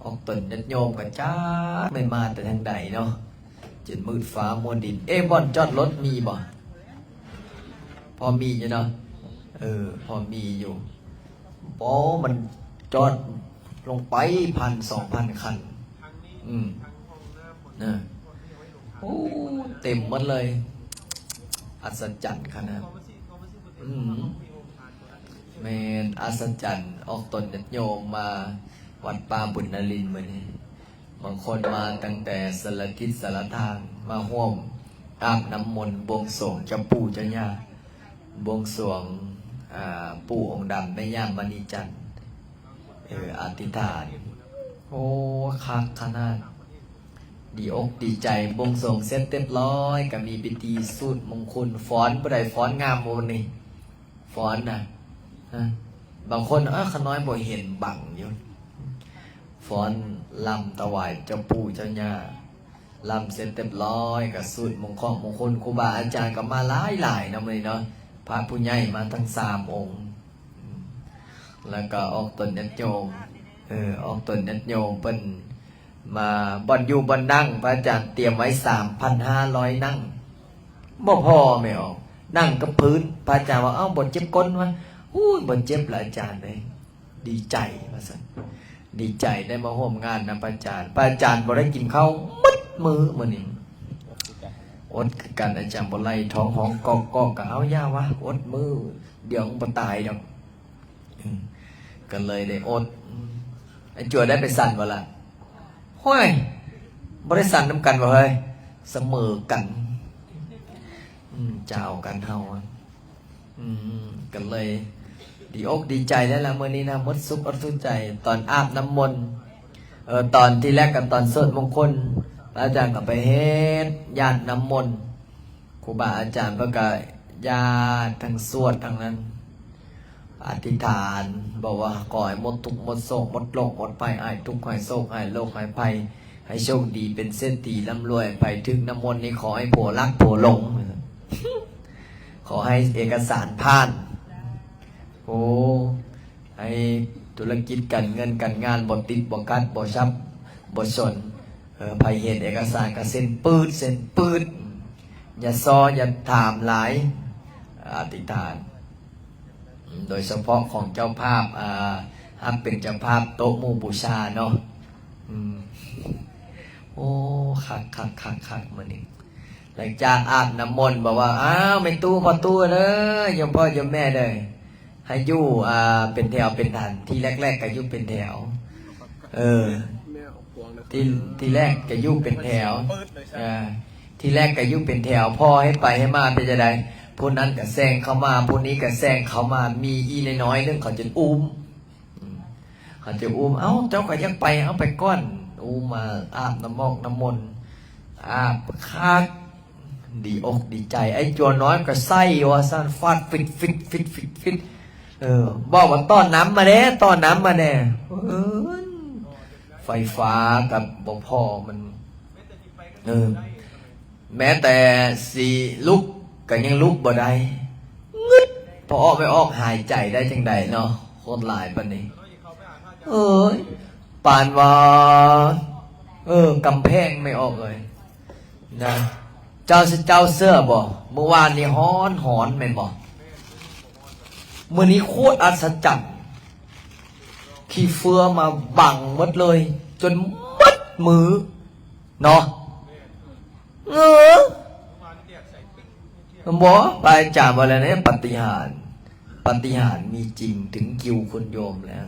ອອກຕົນຍາດໂຍມກໍຈັກແມ່ນມາແຕ່ທາງໃດເນາະ ຈົນມືດຟ້າມົວດິນ. ເອ ບ່ອນຈອດລົດມີບໍ່? ພໍມີຢູ່ເນາະ. ເອີ ພໍມີຢູ່. ບໍ່ ມັນຈອດລົງໄປພັນສອງພັນຄັນ. ອືມ ນະ ໂອ້ ເຕັມໝົດເລີຍ. ອັດສະຈັນຂະໜາດ. ອືມ ແມ່ນ ອັດສະຈັນ. ອອກຕົນຍາດໂຍມມາວັດປ່າບຸນນະລິນມື້ນີ້. ບາງຄົນມາຕັ້ງແຕ່ສາລະທິດສາລະທາງ ມາຮ່ວມອາບນ້ຳມົນ ບວງສວງເຈົ້າປູ່ເຈົ້າຍ່າ ບວງສວງ ອາ ປູ່ອົງດຳ ແມ່ຍ່າມະນີຈັນ. ເອີ ອະທິຖານ. ໂອ້ ຄັກຂະໜາດ. ດີອົກດີໃຈ. ບວງສວງເສັດຮຽບຮ້ອຍ ກໍມີພິທີສູດມົງຄຸນ. ຟ້ອນຜູ້ໃດຟ້ອນງາມບໍ່ມື້ນີ້? ຟ້ອນນະ ຮະ ບາງຄົນ ເອີ ຂ້ານ້ອຍບໍ່ເຫັນ ບັງຢູ່. ຟ້ອນລຳຖວາຍເຈົ້າປູ່ເຈົ້າຍ່າ ລຳເສັດຮຽບຮ້ອຍ ກໍສູດມົງເຄາະມົງຄຸນ. ຄູບາອາຈານກໍມາຫຼາຍໆເນາະມື້ນີ້ເນາະ. ພະຜູ້ໃຫຍ່ມາທັງສາມອົງ ອືມ ແລ້ວກໍອອກຕົນຍາດໂຍມ ເອີ ອອກຕົນຍາດໂຍມເພິ່ນ ມາ ບ່ອນຢູ່ບ່ອນນັ່ງ ພະອາຈານຕຽມໄວ້ສາມພັນຫ້າຮ້ອຍນັ່ງ ບໍ່ພໍແມ່ອອກ ນັ່ງກັບພື້ນ. ພະອາຈານວ່າ ເອົ້າ ບໍ່ເຈັບກົ້ນວະ? ໂອ້ຍ ບໍ່ເຈັບລະອາຈານເອີຍ. ດີໃຈວ່າຊັ້ນ ດີໃຈໄດ້ມາຮ່ວມງານນຳພະອາຈານ. ພະອາຈານບໍ່ໄດ້ກິນເຂົ້າໝົດມື້ມື້ນີ້ ອົດຄືກັນ. ອາຈານບໍ່ໄລ່ ທ້ອງຮ້ອງກອກໆ ກໍເອົາ ຢ່າວະ ອົດມື້ດຽວມັນບໍ່ຕາຍດອກ. ອືມ ກໍເລີຍໄດ້ອົດ. ອືມ ໄອ້ຈົວໄດ້ໄປສັນບໍ່ລະ? ຫ້ວຍ ບໍ່ໄດ້ສັນນຳກັນບໍ່ເຮີ້ຍ ສະເໝີກັນ. ອືມ ຈາວກັນເຮົາ. ອືມ ກໍເລີຍດີອົກດີໃຈແລ້ວລະມື້ນີ້ນະ. ໝົດສຸກອົດສຸກໃຈ ຕອນອາບນ້ຳມົນ ເອີ ຕອນທີ່ແລກກໍຕອນສວດມົງຄຸນ ພະອາຈານກໍໄປເຮັດຢາດນ້ຳມົນ. ຄູບາອາຈານເພິ່ນກະຢາດທັງສວດທັງນັ້ນ ອະທິຖານ ບອກວ່າຂໍໃຫ້ໝົດທຸກໝົດໂສກ ໝົດໂລກໝົດໄພ ຫາຍທຸກຫາຍໂສກ ຫາຍໂລກຫາຍໄພ ໃຫ້ໂຊກດີເປັນເສດຖີ ລ່ຳລວຍ. ໃຜຖືກນ້ຳມົນນີ້ ຂໍໃຫ້ຜົວລັກຜົວຫຼົງ ຂໍໃຫ້ເອກະສານຜ່ານ. ໂອ້ ໃຫ້ທຸລະກິດການເງິນການງານບໍ່ຕິດບໍ່ຂັດ ບໍ່ສັບບໍ່ສົນ. ເອີ ໃຜເຫັນເອກະສານກໍເຊັນປືດເຊັນປືດ ຢ່າຊໍຢ່າຖາມຫຼາຍ ອະທິຖານ. ໂດຍສະເພາະຂອງເຈົ້າພາບ ອາ ຮັບເປັນເຈົ້າພາບໂຕະໝູບູຊາເນາະ. ອືມ ໂອ້ ຄັກໆໆໆ ມື້ນີ້. ຫຼັງຈາກອາບນ້ຳມົນ ບອກວ່າ ອ້າວ ແມ່ຕູ້ພໍ່ຕູ້ເດີ ໂຍມພໍ່ໂຍມແມ່ເດີ ໃຫ້ຢູ່ ອ່າ ເປັນແຖວເປັນຖັນ. ທີແລກໆກໍຢູ່ເປັນແຖວ ເອີ ທີ ທີແລກກໍຢູ່ເປັນແຖວ ເອີ ທີແລກກໍຢູ່ເປັນແຖວ ພໍ່ໃຫ້ໄປໃຫ້ມາເປັນຈັ່ງໃດ ຜູ້ນັ້ນກໍແຊງເຂົ້າມາ ຜູ້ນີ້ກໍແຊງເຂົ້າມາ ມີອີ່ນ້ອຍໆໜຶ່ງ ເຂົາຈະອຸ້ມ ອືມ ເຂົາຈະອຸ້ມ ເອົ້າ ເຈົ້າກໍຢາກໄປ ເອົາໄປກ່ອນ ອຸ້ມມາອາບນ້ຳມອກນ້ຳມົນ ອາບຄັກ ດີອົກດີໃຈ. ໄອ້ຈົວນ້ອຍກໍໃສ່ວ່າຊັ້ນ ຟາດຟິດໆໆໆ ເອີ ບອກວ່າ ຕໍ່ນ້ຳມາແດ່ ຕໍ່ນ້ຳມາແດ່ ເອີ ໄຟຟ້າກໍບໍ່ພໍ ມັນ ເອີ ແມ້ແຕ່ຊິລຸກກໍຍັງລຸກບໍ່ໄດ້ ງຶດ ພໍອອກໄປອອກ ຫາຍໃຈໄດ້ຈັ່ງໃດເນາະ ໂຄດຫຼາຍປານນີ້. ເອີຍ ປານວ່າ ເອີ ກຳແພງ ແມ່ອອກເອີຍ ນະ ເຈົ້າ ເຈົ້າເຊື່ອບໍ່? ມື້ວານນີ້ຮ້ອນໆ ແມ່ນບໍ່? ມື້ນີ້ໂຄດອັດສະຈັນ ຂີ້ເຟືອມາບັງໝົດເລີຍ ຈົນໝົດມື້ເນາະ. ເອີ ບໍ່ ພະອາຈານວ່າແລ້ວເດ້ ປາຕິຫານ ປາຕິຫານມີຈິງ ເຖິງຄິວຄຸນໂຍມແລ້ວ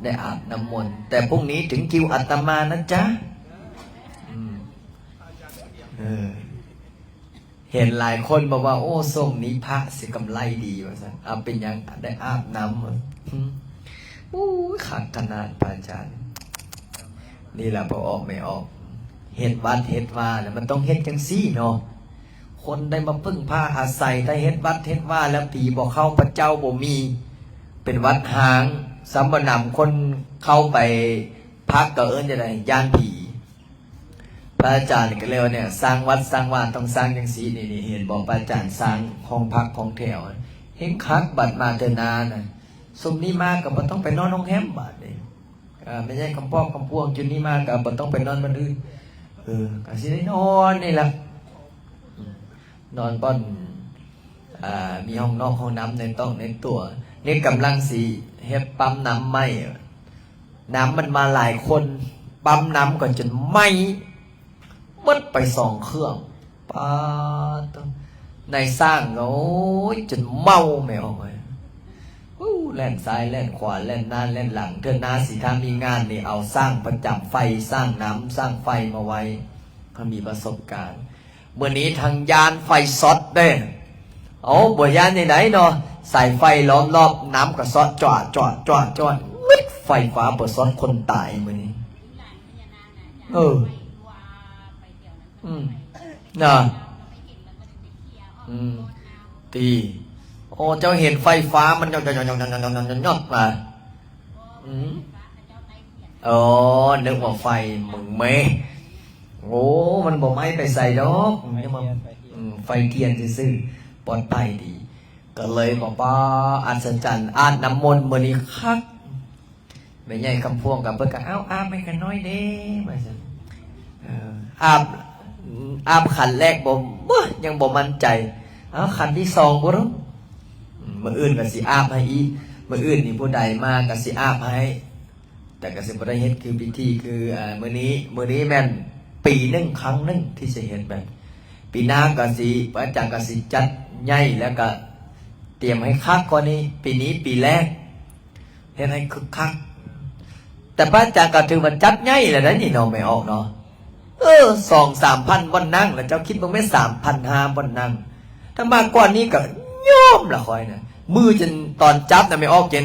ໄດ້ອາບນ້ຳມົນ ແຕ່ພວກນີ້ເຖິງຄິວອາດຕະມານະຈ໊ະ. ອືມ ເອີ ເຫັນຫຼາຍຄົນບອກວ່າ ໂອ້ ຊົງນີ້ພະຊິກຳໄລດີວ່າຊັ້ນ. ເອົາ ເປັນຫຍັງ ໄດ້ອາບນ້ຳ ອືມ ໂອ້ຍ ຄັກຂະໜາດ ພະອາຈານ. ນີ້ລະ ພໍ່ອອກແມ່ອອກ ເຮັດວັດເຮັດວາແລ້ວ ມັນຕ້ອງເຮັດຈັ່ງຊີ້ເນາະ. ຄົນໄດ້ມາເພິ່ງພາອາໄສ ໄດ້ເຮັດວັດເຮັດວາແລ້ວ ຜີບໍ່ເຂົ້າ ພະເຈົ້າບໍ່ມີ ເປັນວັດຮ້າງ ສຳມະນາຄົນເຂົ້າໄປພັກ ກໍເອີ້ນຈັ່ງໃດ ຢ້ານຜີ. ພະອາຈານກໍເລີຍວ່າ ເນ່ຍ ສ້າງວັດສ້າງວາຕ້ອງສ້າງຈັ່ງຊີ້ ນີ້ ນີ້ ເຫັນບໍ່ ພະອາຈານສ້າງຫ້ອງພັກຫ້ອງແຖວ ເຮັງຄັກ. ບັດມາເທື່ອໜ້ານະ ຊຸມນີ້ມາກໍບໍ່ຕ້ອງໄປນອນໂຮງແຮມບາດນີ້. ເອີ ອ່າ ແມ່ໃຫຍ່ຄຳພອກຄຳພວງຈຸດນີ້ມາກໍບໍ່ຕ້ອງໄປນອນບ່ອນອື່ນ ເອີ ກໍຊິໄດ້ນອນນີ້ລະ ນອນບ່ອນ ອ່າ ມີຫ້ອງນອກຫ້ອງນ້ຳໃນຕ້ອງໃນຕົວ ນີ້ກຳລັງຊິເຮັດປ້ຳນ້ຳໃໝ່ ນ້ຳມັນມາຫຼາຍຄົນ ປ້ຳນ້ຳກໍຈົນໄໝ້ ໝົດໄປສອງເຄື່ອງ ປາດໂທ້ ນາຍຊ່າງກໍ ໂອ້ຍ ຈົນເມົາແມ່ອອກເອີຍ ໂອ້ ແລ່ນຊ້າຍແລ່ນຂວາ ແລ່ນໜ້າແລ່ນຫຼັງ ເທື່ອໜ້າຊິຖ້າມີງານນີ້ ເອົາຊ່າງປະຈຳໄຟ ຊ່າງນ້ຳ ຊ່າງໄຟມາໄວ້ ເຂົາມີປະສົບການ ມື້ນີ້ທັງຢ້ານໄຟຊັອດເດ້ ເອົາ ບໍ່ຢ້ານຈັ່ງໃດເນາະ ສາຍໄຟລ້ອມລອບ ນ້ຳກໍຊັອດ ຈວດ ຈວດ ຈວດ ຈວດ ງຶດ ໄຟຟ້າບໍ່ຊັອດ ຄົນຕາຍມື້ນີ້ ເອີ ອືມ ນະ ອືມ ຕິ ໂອ້ ເຈົ້າເຫັນໄຟຟ້າມັນຍອດໆໆໆໆໆ ມາ ອືມ ອໍ ນຶກວ່າໄຟມຶງແມ ໂອ້ ມັນບໍ່ໄໝ້ໄປໃສດອກ ອືມ ໄຟທຽນຊື່ໆ ປອດໄພດີ ກໍເລີຍບອກວ່າ ອັດສະຈັນ ອາບນ້ຳມົນມື້ນີ້ຄັກ ແມ່ໃຫຍ່ຄຳພວງກັບເພິ່ນກໍ ເອົ້າ ອາບໃຫ້ຂ້ານ້ອຍແດ່ ວ່າຊັ້ນ ເອີ ອາບ ອາບຂັນແລກບໍ່ ບໍ່ ຍັງບໍ່ໝັ້ນໃຈ ເອົ້າ ຂັນທີສອງບໍ່ຮູ້ ອືມ ມື້ອື່ນກໍຊິອາບໃຫ້ອີກ ມື້ອື່ນນີ້ຜູ້ໃດມາກໍຊິອາບໃຫ້ ແຕ່ກໍຊິບໍ່ໄດ້ເຮັດຄືພິທີຄື ເອີ ມື້ນີ້ ມື້ນີ້ແມ່ນປີໜຶ່ງຄັ້ງໜຶ່ງທີ່ຊິເຮັດແບບ ປີໜ້າກໍຊິ ພະອາຈານກໍຊິຈັດໃຫຍ່ ແລ້ວກໍຕຽມໃຫ້ຄັກກວ່ານີ້ ປີນີ້ປີແລກ ເຮັດໃຫ້ຄຶກຄັກ ແຕ່ພະອາຈານກໍຖືວ່າຈັດໃຫຍ່ແລ້ວໄດ໋ນີ້ເນາະ ແມ່ອອກເນາະ ເອີ ສອງສາມພັນບ່ອນນັ່ງ ແລ້ວເຈົ້າຄິດເບິ່ງແມ່ນສາມພັນຫ້າບ່ອນນັ່ງ ຖ້າມາກວ່ານີ້ກໍຍອມລະຂ້ອຍນະ ມືຈົນຕອນຈັບນະ ແມ່ອອກເຈັນ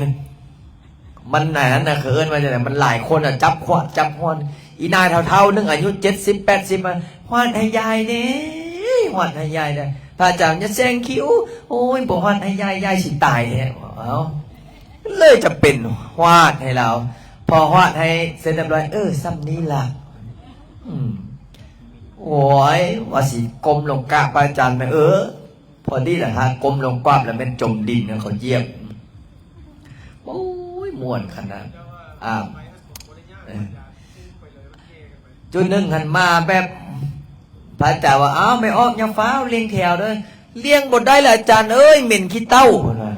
ມັນອັນນັ້ນນະ ເຂົາເອີ້ນວ່າຈັ່ງໃດ ມັນຫຼາຍຄົນນະ ຈັບຂວາດຈັບຫ້ອນ ອີ່ນາຍເຖົ້າໆໜຶ່ງ ອາຍຸເຈັດສິບແປດສິບມາ ຫວາດໃຫ້ຍາຍແດ່ ຫວາດໃຫ້ຍາຍແດ່ ພະອາຈານຢ່າແຊງຄິວ ໂອ້ຍ ບໍ່ຫວາດໃຫ້ຍາຍ ຍາຍຊິຕາຍແທ້ ເອົ້າ ເລີຍຈະເປັນຫວາດໃຫ້ລາວ ພໍຫວາດໃຫ້ເສັດຮຽບຮ້ອຍ ເອີ ສ່ຳນີ້ລະ ອືມ ໂອ້ຍ ວ່າຊິກົ້ມລົງກາບພະອາຈານ ແມ່ເອີ ພໍດີລະ ຖ້າກົ້ມລົງກາບລະແມ່ນຈົມດິນ ເຂົາຢຽບ ໂອ້ຍ ມ່ວນຂະໜາດ ອາບ ເອີ ຈຸດໜຶ່ງຫັ້ນມາແບບ ພະອາຈານວ່າ ອ້າວ ແມ່ອອກ ຢ່າຟ້າວ ລຽງແຖວເດີ້ ລຽງບໍ່ໄດ້ລະອາຈານເອີຍ ເໝັນຂີ້ເຕົ້າ ເພິ່ນວ່າ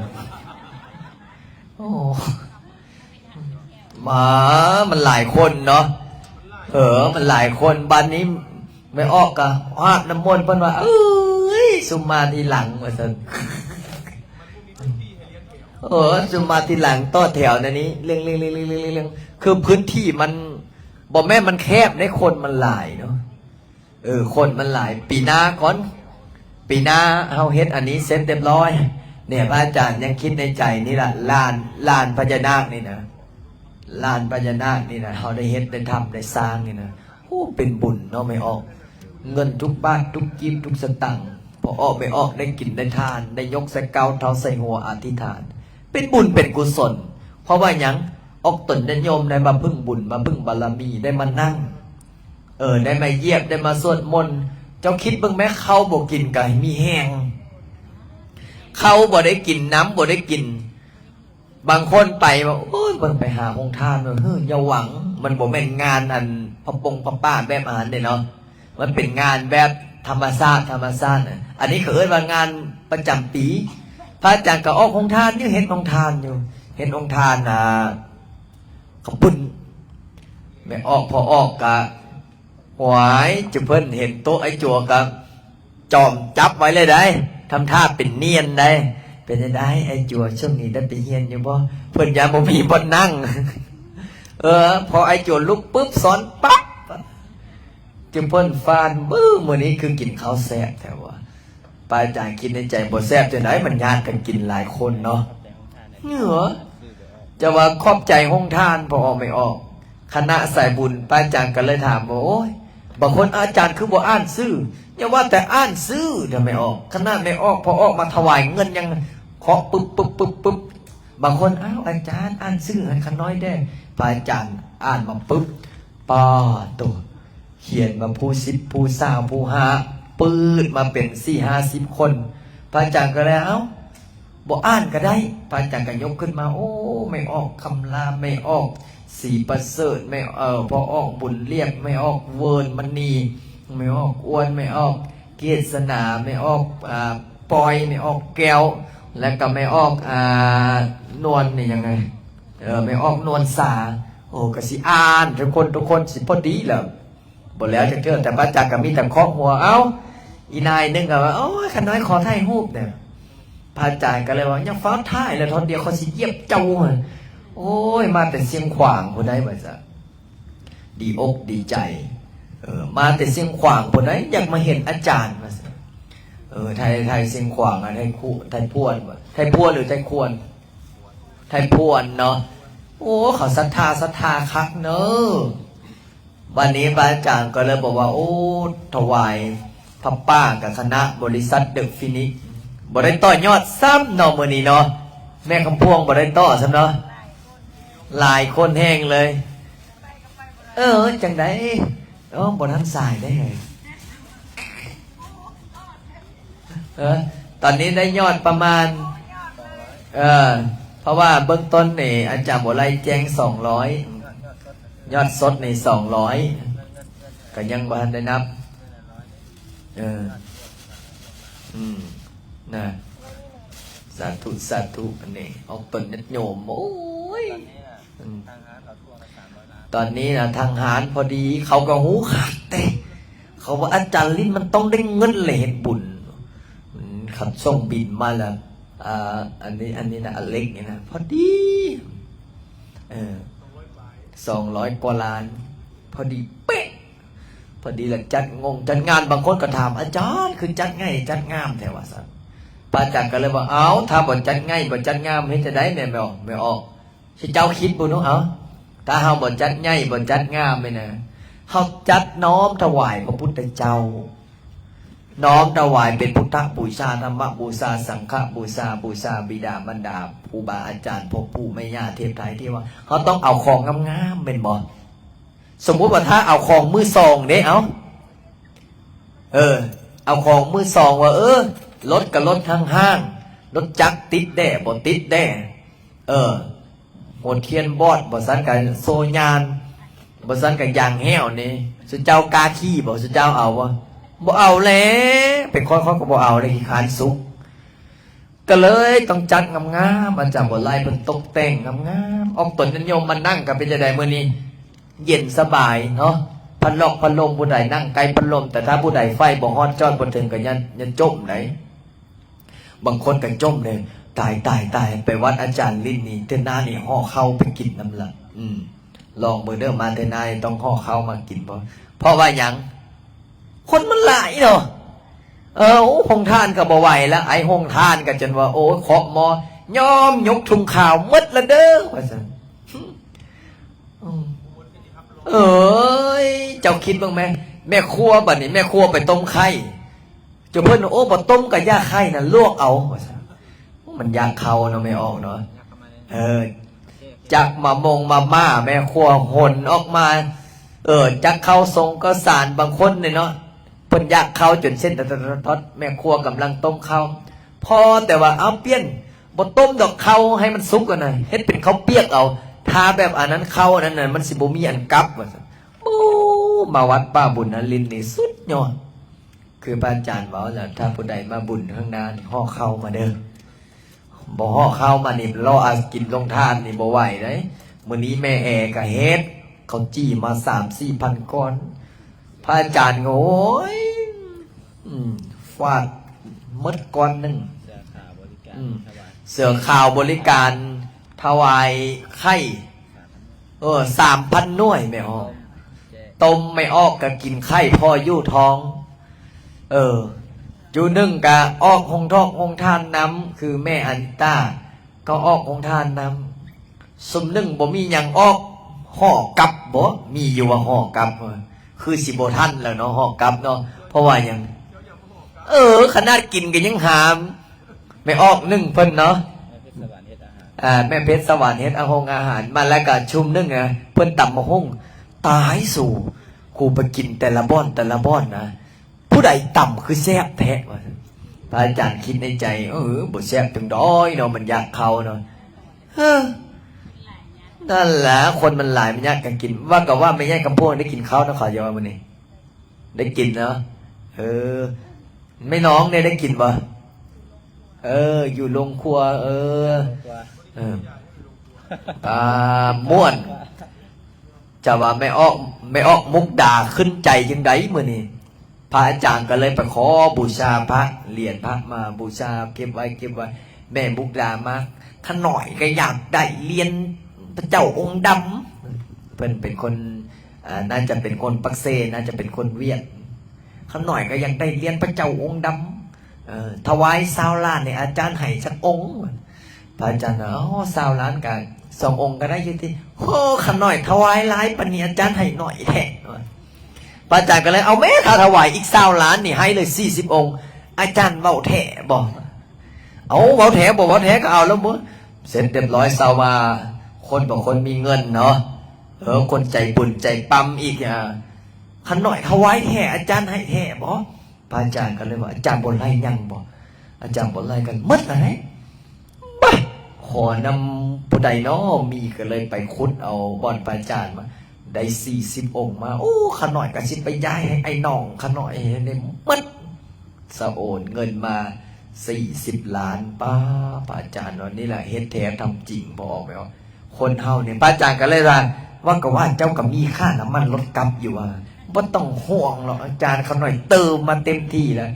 ໂອ້ ມາ ມັນຫຼາຍຄົນເນາະ ເອີ ມັນຫຼາຍຄົນ ບາດນີ້ແມ່ອອກກໍອາບນ້ຳມົນ ເພິ່ນວ່າ ເອີຍ ຊຸມມາທີຫຼັງ ວ່າຊັ້ນ ເອີ ຊຸມມາທີຫຼັງ ຕໍ່ແຖວແນວນີ້ ເລື່ອງໆ ຄືພື້ນທີ່ມັນ ບໍ່ແມ່ນມັນແຄບເດ້ ຄົນມັນຫຼາຍເນາະ ເອີ ຄົນມັນຫຼາຍ ປີໜ້າກ່ອນ ປີໜ້າເຮົາເຮັດອັນນີ້ເສັດຮຽບຮ້ອຍ ເນຍ ພະອາຈານຍັງຄິດໃນໃຈນີ້ລະ ລານ ລານພະຍານາກນີ້ນະ ລານພະຍານາກນີ້ນະ ເຮົາໄດ້ເຮັດໄດ້ທຳໄດ້ສ້າງນີ້ນະ ໂອ້ ເປັນບຸນເນາະ ແມ່ອອກ ເງິນທຸກບາດທຸກກີບທຸກສະຕັງ ພໍ່ອອກແມ່ອອກໄດ້ກິນໄດ້ທານ ໄດ້ຍົກໃສ່ເກົ້າເທົ້າໃສ່ຫົວອະທິຖານ ເປັນບຸນເປັນກຸສົນ ເພາະວ່າຫຍັງ ອອກຕົນຍາດໂຍມໄດ້ມາເພິ່ງບຸນ ມາເພິ່ງບາລະມີ ໄດ້ມານັ່ງ ເອີ ໄດ້ມາຢຽບ ໄດ້ມາສວດມົນ ເຈົ້າຄິດເບິ່ງແມ້ ເຂົ້າບໍ່ກິນກໍມີແຮງ ເຂົ້າບໍ່ໄດ້ກິນ ນ້ຳບໍ່ໄດ້ກິນ ບາງຄົນໄປວ່າ ໂອ້ຍ ເພິ່ນໄປຫາໂຮງທານ ເຮີ້ ຢ່າຫວັງ ມັນບໍ່ແມ່ນງານອັນຜ້າປົງຜ້າປ່າແບບອັນນັ້ນເດ້ເນາະ ມັນເປັນງານແບບທຳມະຊາດ ທຳມະຊາດ ອັນນີ້ເຂົາເອີ້ນວ່າງານປະຈຳປີ ພະອາຈານກໍອອກໂຮງທານຢູ່ ເຮັດໂຮງທານຢູ່ ເຮັດໂຮງທານ ອ່າ ເຂົ້າປຸ້ນ ແມ່ອອກ ພໍ່ອອກກະ ຫວາຍ ຈຸເພິ່ນເຫັນໂຕະອ້າຍຈົວກະຈອມຈັບໄວ້ເລີຍໄດ໋ ທຳທ່າເປັນນຽນໄດ໋ ເປັນຈັ່ງໃດອ້າຍຈົວ ຊ່ວງນີ້ໄດ້ໄປຮຽນຢູ່ບໍ່? ເພິ່ນຢ້ານບໍ່ມີບ່ອນນັ່ງ ເອີ ພໍອ້າຍຈົວລຸກປຶບ ສອນປັບ ຈຸເພິ່ນຟານ ບື້ ມື້ນີ້ຄືກິນເຂົ້າແຊບແທ້ວະ. ພະອາຈານຄິດໃນໃຈ ບໍ່ແຊບຈັ່ງໃດ ມັນຍາດກັນກິນຫຼາຍຄົນເນາະ ເຫືອ ຈະວ່າຂອບໃຈໂຮງທານ ພໍ່ອອກແມ່ອອກ ຄະນະສາຍບຸນ ພະອາຈານກໍເລີຍຖາມວ່າ ໂອ້ຍ ບາງຄົນ ອາຈານຄືບໍ່ອ່ານຊື່? ຢ່າວ່າແຕ່ອ່ານຊື່ເດີ້ແມ່ອອກ ຂະໜາດແມ່ອອກ ພໍ່ອອກມາຖວາຍເງິນຍັງເຄາະປຶບໆໆ ບາງຄົນ ອ້າວ ອາຈານ ອ່ານຊື່ໃຫ້ຂ້ານ້ອຍແດ່ ພະອາຈານອ່ານມາປຶບ ປາໂຕ ຂຽນມາຜູ້ສິບ ຜູ້ຊາວ ຜູ້ຫ້າ ປຶດມາເປັນສີ່ຫ້າສິບຄົນ ພະອາຈານກໍເລີຍ ເອົ້າ ບໍ່ອ່ານກໍໄດ້ ພະອາຈານກໍຍົກຂຶ້ນມາ ໂອ້ ແມ່ອອກຄຳລາ ແມ່ອອກ ສີປະເສີດ ແມ່ ເອີ ພໍ່ອອກບຸນລຽບ ແມ່ອອກເວີນມະນີ ແມ່ອອກອ້ວນ ແມ່ອອກເກດສະໜາ ແມ່ອອກ ອາ ປອຍ ແມ່ອອກແກ້ວ ແລ້ວກໍແມ່ອອກ ອາ ນວນ ນີ້ຫຍັງ ເອີ ແມ່ອອກນວນສາ. ໂອ້ ກໍຊິອ່ານທຸກຄົນ ທຸກຄົນຊິພໍດີແລ້ວ. ບໍ່ແລ້ວຈັກເທື່ອ ແຕ່ພະອາຈານກໍມີແຕ່ຄອກຫົວ. ເອົ້າ ອີນາຍໜຶ່ງກໍວ່າ ໂອ້ຍ ຂ້ານ້ອຍຂໍຖ່າຍຮູບແດ່. ພະອາຈານກໍເລີຍວ່າ ຢ່າຟ້າວຖ່າຍແລ້ວ ເທົ່າດຽວເຂົາຊິຢຽບເຈົ້າ. ໂອ້ຍ ມາແຕ່ຊຽງຂວາງພຸ້ນໃດ໋ ວ່າຊັ້ນ. ດີອົກດີໃຈ ເອີ ມາແຕ່ຊຽງຂວາງພຸ້ນໃດ໋ ຢາກມາເຫັນອາຈານ ວ່າຊັ້ນ. ເອີ ໄທ ໄທຊຽງຂວາງ ອະ ໄທຄຸ ໄທພວນ ໄທພວນ ຫຼື ໄທຄວນ ໄທພວນເນາະ. ໂອ້ ເຂົາສັດທາ ສັດທາຄັກເນີ. ບັດນີ້ພະອາຈານກໍເລີຍບອກວ່າ ໂອ້ ຖວາຍຜ້າປ່າກັບຄະນະບໍລິສັດເດີຟີນິກ ບໍ່ໄດ້ຕໍ່ຍອດຊ້ຳເນາະ ມື້ນີ້ເນາະ. ແມ່ຄຳພວງບໍ່ໄດ້ຕໍ່ຊ້ຳເນາະ ຫຼາຍຄົນແຮງເລີຍ. ເອີ ຈັ່ງໃດ? ໂອ້ ບໍ່ທັນສາຍເດ້. ເອີ ຕອນນີ້ໄດ້ຍອດປະມານ ເອີ ເພາະວ່າເບື້ອງຕົ້ນນີ້ອາຈານບົວໄລແຈ້ງສອງຮ້ອຍ ຍອດສົດນີ້ສອງຮ້ອຍ ກໍຍັງບໍ່ທັນໄດ້ນັບ. ເອີ ອືມ ນະ ສາທຸ ສາທຸ. ອັນນີ້ອອກຕົນຍາດໂຍມ ໂອ້ຍ ອືມ ຕອນນີ້ນະ ທາງຮ້ານພໍດີ ເຂົາກໍຮູ້ຄັກເດ້ ເຂົາວ່າອາຈານລິນມັນຕ້ອງໄດ້ເງິນແຫຼະເຮັດບຸນ. ອືມ ຄັນສົ່ງບິນມາແລ້ວ ອ່າ ອັນນີ້ ອັນນີ້ນະ ອາເລັກນີ້ນະ ພໍດີ ເອີ ສອງຮ້ອຍກວ່າລ້ານ ພໍດີເປະ. ພໍດີລະຈັດງົງຈັດງານ ບາງຄົນກໍຖາມ ອາຈານ ຄືຈັດໃຫຍ່ຈັດງາມແທ້ ວ່າຊັ້ນ. ພະອາຈານກໍເລີຍວ່າ ເອົ້າ ຖ້າບໍ່ຈັດໃຫຍ່ບໍ່ຈັດງາມ ເຮັດຈັ່ງໃດແມ່ນບໍ່? ແມ່ອອກ ຊິເຈົ້າຄິດເບິ່ງດູ ເອົາ ຖ້າເຮົາບໍ່ຈັດໃຫຍ່ບໍ່ຈັດງາມນີ້ນະ ເຮົາຈັດນ້ອມຖວາຍພະພຸດທະເຈົ້າ ນ້ອມຖວາຍເປັນພຸດທະບູຊາ ທຳມະບູຊາ ສັງຄະບູຊາ ບູຊາບິດາມານດາ ຄູບາອາຈານ ພໍ່ປູ່ແມ່ຍ່າ ເທບໄທເທວາ ເຮົາຕ້ອງເອົາຂອງງາມໆ ແມ່ນບໍ່? ສົມມຸດວ່າຖ້າເອົາຂອງມືສອງເດ້ ເອົາ ເອີ ເອົາຂອງມືສອງວ່າ ເອີ ລົດກໍລົດຫ້າງໆ ລົດຈັກຕິດແດ່ບໍ່ຕິດແດ່ ເອີ ຫົວທຽນບອດ ບໍ່ຊັ້ນກໍໂສ້ຍານ ບໍ່ຊັ້ນກໍຢາງແຫ້ວນີ້ ສຸເຈົ້າກ້າຂີ່ບໍ່? ສຸເຈົ້າເອົາບໍ່? ບໍ່ເອົາແຫຼະ ເປັນຂ້ອຍ ຂ້ອຍກໍບໍ່ເອົາເດ້ ຂີ້ຄ້ານສຸກ. ກໍເລີຍຕ້ອງຈັດງາມໆ ອາຈານບົວໄລເພິ່ນຕົກແຕ່ງງາມໆ ອອກຕົນຍາດໂຍມມານັ່ງກໍເປັນຈັ່ງໃດມື້ນີ້? ເຢັນສະບາຍເນາະ ພັດລັອກພັດລົມ ຜູ້ໃດນັ່ງໃກ້ພັດລົມ ແຕ່ຖ້າຜູ້ໃດໄຟບໍ່ຮອດຈອດບໍ່ເຖິງກໍຢ່າ ຢ່າຈົ່ມໃດ໋. ບາງຄົນກໍຈົ່ມເດ້ ຕາຍ ຕາຍ ຕາຍ ໄປວັດອາຈານລິນນີ້ ເທື່ອໜ້ານີ້ຫໍ່ເຂົ້າໄປກິນນຳລະ ອືມ ລອງເບິ່ງເດີ ມາເທື່ອໜ້າຕ້ອງຫໍ່ເຂົ້າມາກິນ ເພາະ ເພາະວ່າຫຍັງ? ຄົນມັນຫຼາຍເນາະ ເອີ ໂອ້ ໂຮງທານກໍບໍ່ໄຫວລະ ໄອ້ໂຮງທານກໍຈົນວ່າ ໂອ້ຍ ເຄາະໝໍ້ ຍອມຍົກຖົງຂາວໝົດລະເດີ ວ່າຊັ້ນ ອືມ ເອີຍ ເຈົ້າຄິດເບິ່ງແມ ແມ່ຄົວບັດນີ້ ແມ່ຄົວໄປຕົ້ມໄຂ່ ເຈົ້າເພິ່ນ ໂອ້ ບໍ່ຕົ້ມກໍຢ່າໄຂ່ນະ ລວກເອົາ ວ່າຊັ້ນ. ມັນຢາກເຂົ້າເນາະ ແມ່ອອກເນາະ ເອີ ຈັກມາມົງມາມ່າ ແມ່ຄົວຫົນອອກມາ ເອີ ຈັກເຂົ້າສົງເຂົ້າສານ ບາງຄົນນີ້ເນາະ ເພິ່ນຢາກເຂົ້າຈົນເສັ້ນທອດໆ ແມ່ຄົວກຳລັງຕົ້ມເຂົ້າ ພໍແຕ່ວ່າ ເອົາ ປ່ຽນ ບໍ່ຕົ້ມດອກເຂົ້າໃຫ້ມັນສຸກຫັ້ນນະ ເຮັດເປັນເຂົ້າປຽກເອົາ ຖ້າແບບອັນນັ້ນ ເຂົ້າອັນນັ້ນນະ ມັນຊິບໍ່ມີອັນກັບ ວ່າຊັ້ນ. ໂອ້ ມາວັດປ່າບຸນນະລິນນີ້ສຸດຍອດ ຄືພະອາຈານເວົ້າແຫຼະ ຖ້າຜູ້ໃດມາບຸນຂ້າງໜ້ານີ້ ຫໍ່ເຂົ້າມາເດີ ບໍ່ຫໍ່ເຂົ້າມານີ້ ລໍອາກິນໂຮງທານນີ້ບໍ່ໄຫວເດ້. ມື້ນີ້ແມ່ແອກໍເຮັດເຂົ້າຈີ່ມາສາມສີ່ພັນກ້ອນ ພະອາຈານກໍ ໂອ້ຍ ອືມ ຟາດໝົດກ້ອນໜຶ່ງ ເສື້ອຂາວບໍລິການ ອືມ ຖວາຍ ເສື້ອຂາວບໍລິການຖວາຍໄຂ່ ເອີ ສາມພັນໜ່ວຍ ແມ່ອອກ ຕົ້ມ ແມ່ອອກກໍກິນໄຂ່ພໍຢູ່ທ້ອງ ເອີ ຈຸໜຶ່ງກະອອກໂຮງທອກໂຮງທານນຳ ຄືແມ່ອານິຕາກໍອອກໂຮງທານນຳ ຊຸມໜຶ່ງບໍ່ມີຫຍັງອອກ ຫໍ່ກັບບໍ່ ມີຢູ່ວ່າຫໍ່ກັບ ຄືຊິບໍ່ທັນແລ້ວເນາະ ຫໍ່ກັບເນາະ ເພາະວ່າຫຍັງ ເອີ ຂະໜາດກິນກໍຍັງຫາມ ແມ່ອອກໜຶ່ງເພິ່ນເນາະ ແມ່ເພັດສະຫວັນເຮັດອາຫານ ອ່າ ແມ່ເພັດສະຫວັນເຮັດອາຫົງອາຫານ ມາແລ້ວກໍຊຸມໜຶ່ງນະ ເພິ່ນຕຳບັກຫຸ່ງ ຕາຍສູ ກູໄປກິນແຕ່ລະບ່ອນ ແຕ່ລະບ່ອນນະ ຜູ້ໃດຕຳຄືແຊບແທ້ ວ່າຊັ້ນ. ພະອາຈານຄິດໃນໃຈ ເອີ ບໍ່ແຊບຈັ່ງໃດເນາະ ມັນຢາກເຂົ້າເນາະ ເອີ ນັ້ນລະ ຄົນມັນຫຼາຍ ມັນຍາກກັນກິນ. ວ່າກໍວ່າແມ່ໃຫຍ່ຄຳພວງໄດ້ກິນເຂົ້ານຳເຂົາຢູ່ບໍ່ມື້ນີ້? ໄດ້ກິນເນາະ. ເອີ ແມ່ນ້ອງເດ ໄດ້ກິນບໍ່? ເອີ ຢູ່ໂຮງຄົວ. ເອີ ເອີ ອ່າ ມ່ວນ. ຈະວ່າແມ່ອອກ ແມ່ອອກມຸກດາຂຶ້ນໃຈຈັ່ງໃດມື້ນີ້? ພະອາຈານກໍເລີຍໄປຂໍບູຊາພະ ຫຼຽນພະມາບູຊາ ເກັບໄວ້ ເກັບໄວ້. ແມ່ມຸກດາມາ ຂະນ້ອຍກໍຢາກໄດ້ຫຼຽນພະເຈົ້າອົງດຳ. ເພິ່ນເປັນຄົນ ເອີ ໜ້າຈະເປັນຄົນປາກເຊ ໜ້າຈະເປັນຄົນຫວຽດ. ຂະນ້ອຍກໍຢາກໄດ້ຫຼຽນພະເຈົ້າອົງດຳ. ເອີ ຖວາຍຊາວລ້ານນີ້ ອາຈານໃຫ້ຈັກອົງ? ພະອາຈານວ່າ ອໍ ຊາວລ້ານກະສອງອົງກໍໄດ້ຢູ່ຕິ. ໂອ້ ຂະນ້ອຍຖວາຍຫຼາຍປານນີ້ ອາຈານໃຫ້ໜ້ອຍແທ້. ພະອາຈານກໍເລີຍ ເອົາແມ້ ຖ້າຖວາຍອີກຊາວລ້ານນີ້ ໃຫ້ເລີຍສີ່ສິບອົງ. ອາຈານເວົ້າແທ້ບໍ່? ເອົາ ເວົ້າແທ້ບໍ່? ເວົ້າແທ້ກໍເອົາແລ້ວ. ເສັດຮຽບຮ້ອຍ ຊາວວ່າ ຄົນບໍ່ຄົນມີເງິນເນາະ. ເອີ ຄົນໃຈບຸນໃຈປ້ຳອີກ. ອາ ຂະນ້ອຍຖວາຍແທ້ ອາຈານໃຫ້ແທ້ບໍ່? ພະອາຈານກໍເລີຍວ່າ ອາຈານບໍ່ໄລ່ຫຍັງບໍ່? ອາຈານບໍ່ໄລ່ກັນໝົດລະເດ. ບາດ ຂໍນຳຜູ້ໃດນໍ ມີ ກໍເລີຍໄປຂຸດເອົາບ່ອນພະອາຈານມາ ໄດ້ສີ່ສິບອົງມາ. ໂອ້ ຂະນ້ອຍກໍຊິໄປຢາຍໃຫ້ອ້າຍນ້ອງຂະນ້ອຍໃຫ້ໄດ້ໝົດ. ສະໂອນເງິນມາສີ່ສິບລ້ານ. ປ້າ ພະອາຈານວ່າ ນີ້ລະເຮັດແທ້ທຳຈິງ ບໍ່ອອກແມ່ອອກ. ຄົນເຮົານີ້ ພະອາຈານກໍເລີຍວ່າ ວ່າກໍວ່າເຈົ້າກໍມີຄ່ານ້ຳມັນລົດກັບຢູ່ວ່າ ບໍ່ຕ້ອງຫ່ວງຫຼອກ ອາຈານຂະນ້ອຍເຕີມມາເຕັມທີ່ແລ້ວ.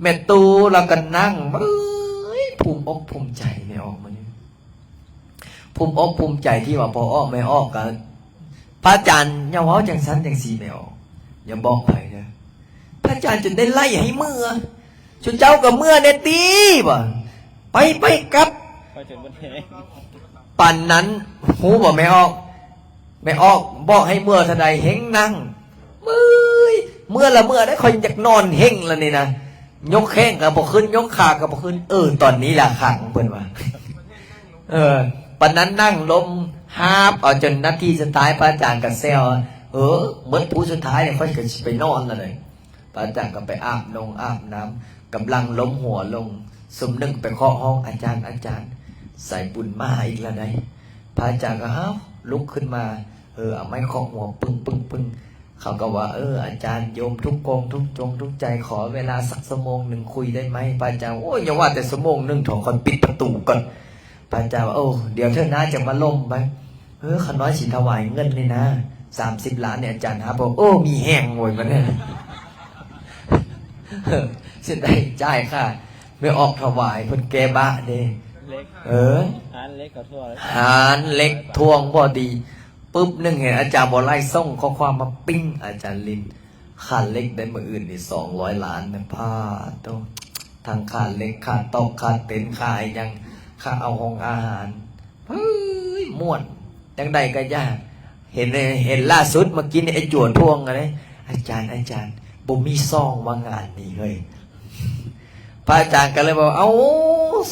ແມ່ຕູ້ລາວກໍນັ່ງ ເອີຍ ພູມອົກພູມໃຈແມ່ອອກມື້ນີ້ ພູມອົກພູມໃຈທີ່ວ່າພໍ່ອອກແມ່ອອກ. ກໍ ພະອາຈານຢ່າເວົ້າຈັ່ງຊັ້ນຈັ່ງຊີ້ແມ່ອອກ ຢ່າບອກໃຜເດີ. ພະອາຈານຈົນໄດ້ໄລ່ໃຫ້ເມືອ ຊຸມເຈົ້າກໍເມືອແດ່ຕິ ວ່າ ໄປ ໄປກັບ ໄປຈົນໝົດແຮງ. ປານນັ້ນຮູ້ບໍ່ແມ່ອອກ? ແມ່ອອກບອກໃຫ້ເມືອເທົ່າໃດ ເຮັງນັ່ງ ເມື່ອຍ ເມືອລະເມືອໄດ໋ ຂ້ອຍຢາກນອນເຮັງລະນີ້ນະ. ຍົກແຂ້ງກໍບໍ່ຂຶ້ນ ຍົກຂາກໍບໍ່ຂຶ້ນ. ເອີ ຕອນນີ້ລະຄັກ ເພິ່ນວ່າ. ເອີ ປານນັ້ນນັ່ງລົມ ຫາບເອົາຈົນນາທີສຸດທ້າຍ ພະອາຈານກໍແຊວ ເອີ ໝົດຜູ້ສຸດທ້າຍ ຂ້ອຍກໍຊິໄປນອນລະເດ. ພະອາຈານກໍໄປອາບນົງອາບນ້ຳ ກຳລັງລົມຫົວລົງ ຊຸມໜຶ່ງໄປເຄາະຫ້ອງ ອາຈານ ອາຈານ ສາຍບຸນມາອີກລະໃດ໋. ພະອາຈານກໍ ອ້າວ ລຸກຂຶ້ນມາ ເອີ ເອົາໄມ້ເຄາະຫົວປຶ້ງໆໆ. ເຂົາກໍວ່າ ເອີ ອາຈານ ໂຍມທຸກກົງທຸກຈົງທຸກໃຈ ຂໍເວລາສັກຊົ່ວໂມງໜຶ່ງຄຸຍໄດ້ໄໝ? ພະອາຈານ ໂອ້ຍ ຢ່າວ່າແຕ່ຊົ່ວໂມງໜຶ່ງເຖາະ ຂ້ອຍປິດປະຕູກ່ອນ. ພະອາຈານວ່າ ໂອ້ ດຽວເທື່ອໜ້າຈະມາລົມໄປ. ເອີ ຂ້ານ້ອຍຊິຖວາຍເງິນນີ້ນາ ສາມສິບລ້ານນີ້ ອາຈານຫາບໍ່ ໂອ້ ມີແຮງໂຫຍບັດນີ້ ຊິໄດ້ຈ່າຍຄ່າ ແມ່ອອກຖວາຍເພິ່ນແກ້ບ້າເດ້. ເອີ ຮ້ານເຫຼັກກໍທົ່ວ ຮ້ານເຫຼັກທ່ວງບໍ່ດີ ປຶບໜຶ່ງເຫັນອາຈານບໍ່ໄລ່ສົ່ງຂໍ້ຄວາມມາ ປິ້ງ ອາຈານລິນ ຄ່າເຫຼັກໄດ້ມື້ອື່ນນີ້ສອງຮ້ອຍລ້ານນະ ພາໂຕ ທັງຄ່າເຫຼັກ ຄ່າຕອກ ຄ່າເຕັນ ຄ່າອີ່ຫຍັງ ຄ່າເອົາຫ້ອງອາຫານ. ເຮີ້ຍ ມ່ວນ ຈັ່ງໃດກໍຢ່າ ເຫັນ ເຫັນລ່າສຸດເມື່ອກີ້ນີ້ ໄອ້ຈົວທວງຫັ້ນເດ້ ອາຈານ ອາຈານ ບໍ່ມີຊອງວ່າງານນີ້ເຮີ້ຍ. ພະອາຈານກໍເລີຍບອກ ເອົ້າ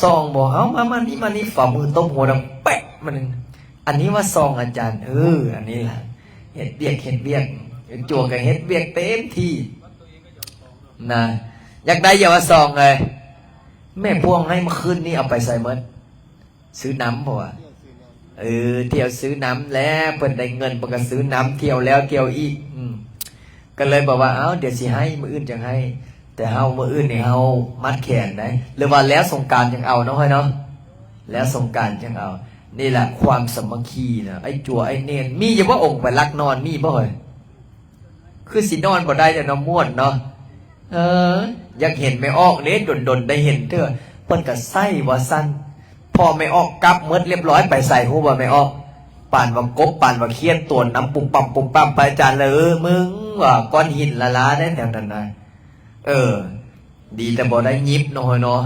ຊອງບໍ່ ເອົ້າ ມາ ມານີ້ ມານີ້ ຝ່າມືຕົບຫົວດັງແປະມາໜຶ່ງ ອັນນີ້ວ່າຊອງອາຈານ ເອີ ອັນນີ້ລະ ເຮັດວຽກ ເຮັດວຽກ ໄອ້ຈົວກໍເຮັດວຽກເຕັມທີ່ນະ ຢາກໄດ້ຢ່າວ່າຊອງເລີຍ ແມ່ພວງໃຫ້ເມື່ອຄືນນີ້ເອົາໄປໃສໝົດ? ຊື້ນ້ຳ ເພາະວ່າ ເອີ ທ່ຽວຊື້ນ້ຳແຫຼະ ເພິ່ນໄດ້ເງິນເພິ່ນກໍຊື້ນ້ຳ ທ່ຽວແລ້ວທ່ຽວອີກ ອືມ ກໍເລີຍບອກວ່າ ເອົ້າ ດຽວຊິໃຫ້ ມື້ອື່ນຈັ່ງໃຫ້ ແຕ່ເຮົາ ມື້ອື່ນນີ້ເຮົາມັດແຂນໄດ໋ ຫຼືວ່າແລ້ວສົງການຈັ່ງເອົາເນາະ ເຮີ້ຍເນາະ ແລ້ວສົງການຈັ່ງເອົາ. ນີ້ແຫຼະຄວາມສາມັກຄີນະ ໄອ້ຈົວ ໄອ້ເນນ ມີຢູ່ບໍ່ ອົງໄປລັກນອນ ມີບໍ່ເຮີ້ຍ? ຄືຊິນອນບໍ່ໄດ້ແລ້ວເນາະ ມ່ວນເນາະ. ເອີ ຢາກເຫັນແມ່ອອກເດ້ ດົນໆໄດ້ເຫັນເທື່ອ ເພິ່ນກໍໃສ່ວ່າຊັ້ນ. ພໍແມ່ອອກກັບໝົດລຽບຮ້ອຍ ໄປໃສຮູ້ບໍ່ແມ່ອອກ? ປານວ່າກົບ ປານວ່າຂຽດ ຕົວນນຳປຸບປັບປຸບປັບ ພະອາຈານເລີຍ ເອີ ມຶງວ່າກ້ອນຫີນລ້າໆໄດ໋ແຖວນັ້ນນະ. ເອີ ດີແຕ່ບໍ່ໄດ້ຫຍິບເນາະ ເຮີ້ຍເນາະ.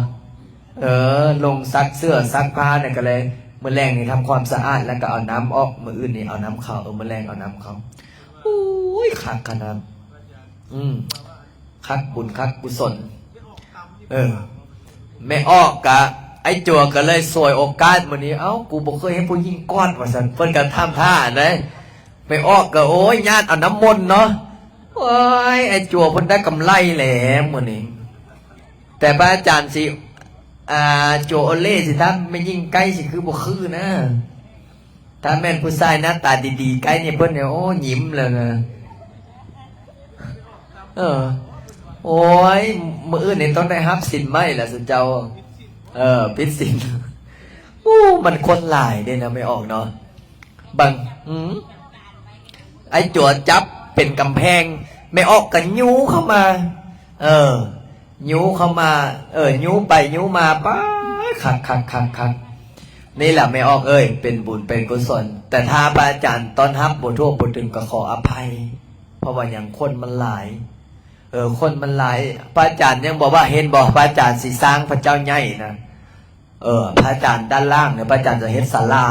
ເອີ ລົງຊັກເສື້ອຊັກຜ້ານີ້ກໍເລີຍ ມື້ແລງນີ້ທຳຄວາມສະອາດ ແລ້ວກໍເອົານ້ຳອອກ ມື້ອື່ນນີ້ເອົານ້ຳເຂົ້າ ເອີ ມື້ແລງເອົານ້ຳເຂົ້າ. ໂອ້ຍ ຄັກຂະໜາດ ອືມ ຄັກບຸນຄັກກຸສົນ. ເອີ ແມ່ອອກກະ ໄອ້ຈົວກໍເລີຍສວຍໂອກາດມື້ນີ້ ເອົ້າ ກູບໍ່ເຄີຍເຫັນຜູ້ຍິງກອດວ່າຊັ້ນ ເພິ່ນກໍທຳທ່າໄດ໋. ແມ່ອອກກໍ ໂອ້ຍ ຍາດເອົານ້ຳມົນເນາະ. ໂອ້ຍ ໄອ້ຈົວເພິ່ນໄດ້ກຳໄລແຫຼະມື້ນີ້ ແຕ່ພະອາຈານຊິ ອ່າ ຈົວໂອເລ່ຊິຖາມແມ່ຍິງໄກ່ຊິຄືບໍ່ຄືນະ. ຖ້າແມ່ນຜູ້ຊາຍໜ້າຕາດີໆ ໃກ້ນີ້ເພິ່ນນີ້ ໂອ້ ຍິ້ມແລ້ວນະ. ເອີ ໂອ້ຍ ມື້ອື່ນນີ້ຕ້ອງໄດ້ຮັບສິນໃໝ່ລະຊຸເຈົ້າ. ເອີ ຜິດສິນ. ໂອ້ ມັນຄົນຫຼາຍເດ້ນະ ແມ່ອອກເນາະ. ບັງ ອືມ ໄອ້ຈົວຈັບເປັນກຳແພງ ແມ່ອອກກໍຍູ້ເຂົ້າມາ. ເອີ ຍູ້ເຂົ້າມາ ເອີ ຍູ້ໄປຍູ້ມາ ປາດ ຄັກໆໆໆ. ນີ້ແຫຼະແມ່ອອກເອີຍ ເປັນບຸນເປັນກຸສົນ. ແຕ່ຖ້າພະອາຈານຕ້ອນຮັບບໍ່ທົ່ວບໍ່ເຖິງກໍຂໍອະໄພ ເພາະວ່າຫຍັງ ຄົນມັນຫຼາຍ. ເອີ ຄົນມັນຫຼາຍ ພະອາຈານຍັງບອກວ່າ ເຫັນບໍ່ ພະອາຈານຊິສ້າງພະເຈົ້າໃຫຍ່ນະ. ເອີ ພະອາຈານດ້ານລ່າງເນຍ ພະອາຈານຈະເຮັດສາລາ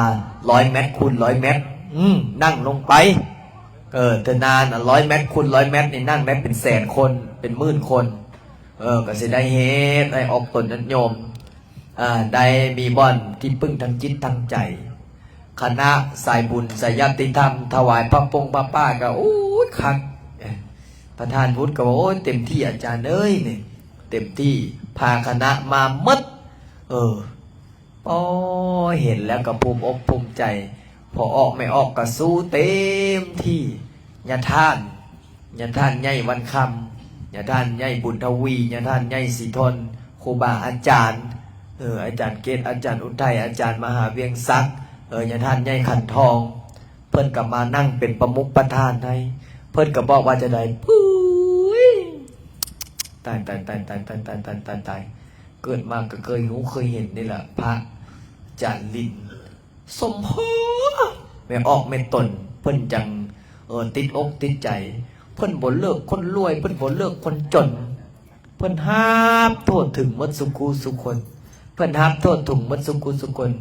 ຮ້ອຍແມັດຄູນຮ້ອຍແມັດ ອືມ ນັ່ງລົງໄປ. ເອີ ເທື່ອໜ້ານະ ຮ້ອຍແມັດຄູນຮ້ອຍແມັດນີ້ ນັ່ງໄດ້ເປັນແສນຄົນ ເປັນໝື່ນຄົນ. ເອີ ກໍຊິໄດ້ເຮັດໃຫ້ອອກຕົນຍາດໂຍມ ອ່າ ໄດ້ມີບ່ອນທີ່ປຶ້ງທາງຈິດທາງໃຈ. ຄະນະສາຍບຸນສາຍຍາດຕິທຳ ຖວາຍພະປົງພະປ່າກໍ ໂອ້ຍ ຄັກ. ເອີ ປະທານວຸດກໍວ່າ ໂອ້ຍ ເຕັມທີ່ອາຈານເອີຍ ນີ້ ເຕັມທີ່ ພາຄະນະມາໝົດ. ເອີ ໂອ້ຍ ເຫັນແລ້ວກໍພູມອົກພູມໃຈ. ພໍ່ອອກແມ່ອອກກໍສູ້ເຕັມທີ່. ຍາທ່ານ ຍາທ່ານໃຫຍ່ວັນຄຳ ຍາທ່ານໃຫຍ່ບຸນທະວີ ຍາທ່ານໃຫຍ່ສີທົນ ຄູບາອາຈານ ເອີ ອາຈານເກດ ອາຈານອຸໄທ ອາຈານມະຫາວຽງສັກ ເອີ ຍາທ່ານໃຫຍ່ຂັນທອງ ເພິ່ນກໍມານັ່ງເປັນປະມຸກປະທານໃຫ້. ເພິ່ນກໍບອກວ່າຈັ່ງໃດ ປຸ້ຍ ຕາຍ ຕາຍ ຕາຍ ຕາຍ ເກີດມາກໍເຄີຍຮູ້ເຄີຍເຫັນນີ້ແຫຼະ ພະອາຈານລິນ ສົມພໍ້ ແມ່ອອກແມ່ຕົນ ເພິ່ນຈັ່ງ ເອີ ຕິດອົກຕິດໃຈ. ເພິ່ນບໍ່ເລີກຄົນລວຍ ເພິ່ນບໍ່ເລີກຄົນຈົນ. ເພິ່ນຮັບທົ່ວເຖິງໝົດສຸຜູ້ສຸຄົນ ເພິ່ນຮັບທົ່ວເຖິງໝົດສຸຜູ້ສຸຄົນ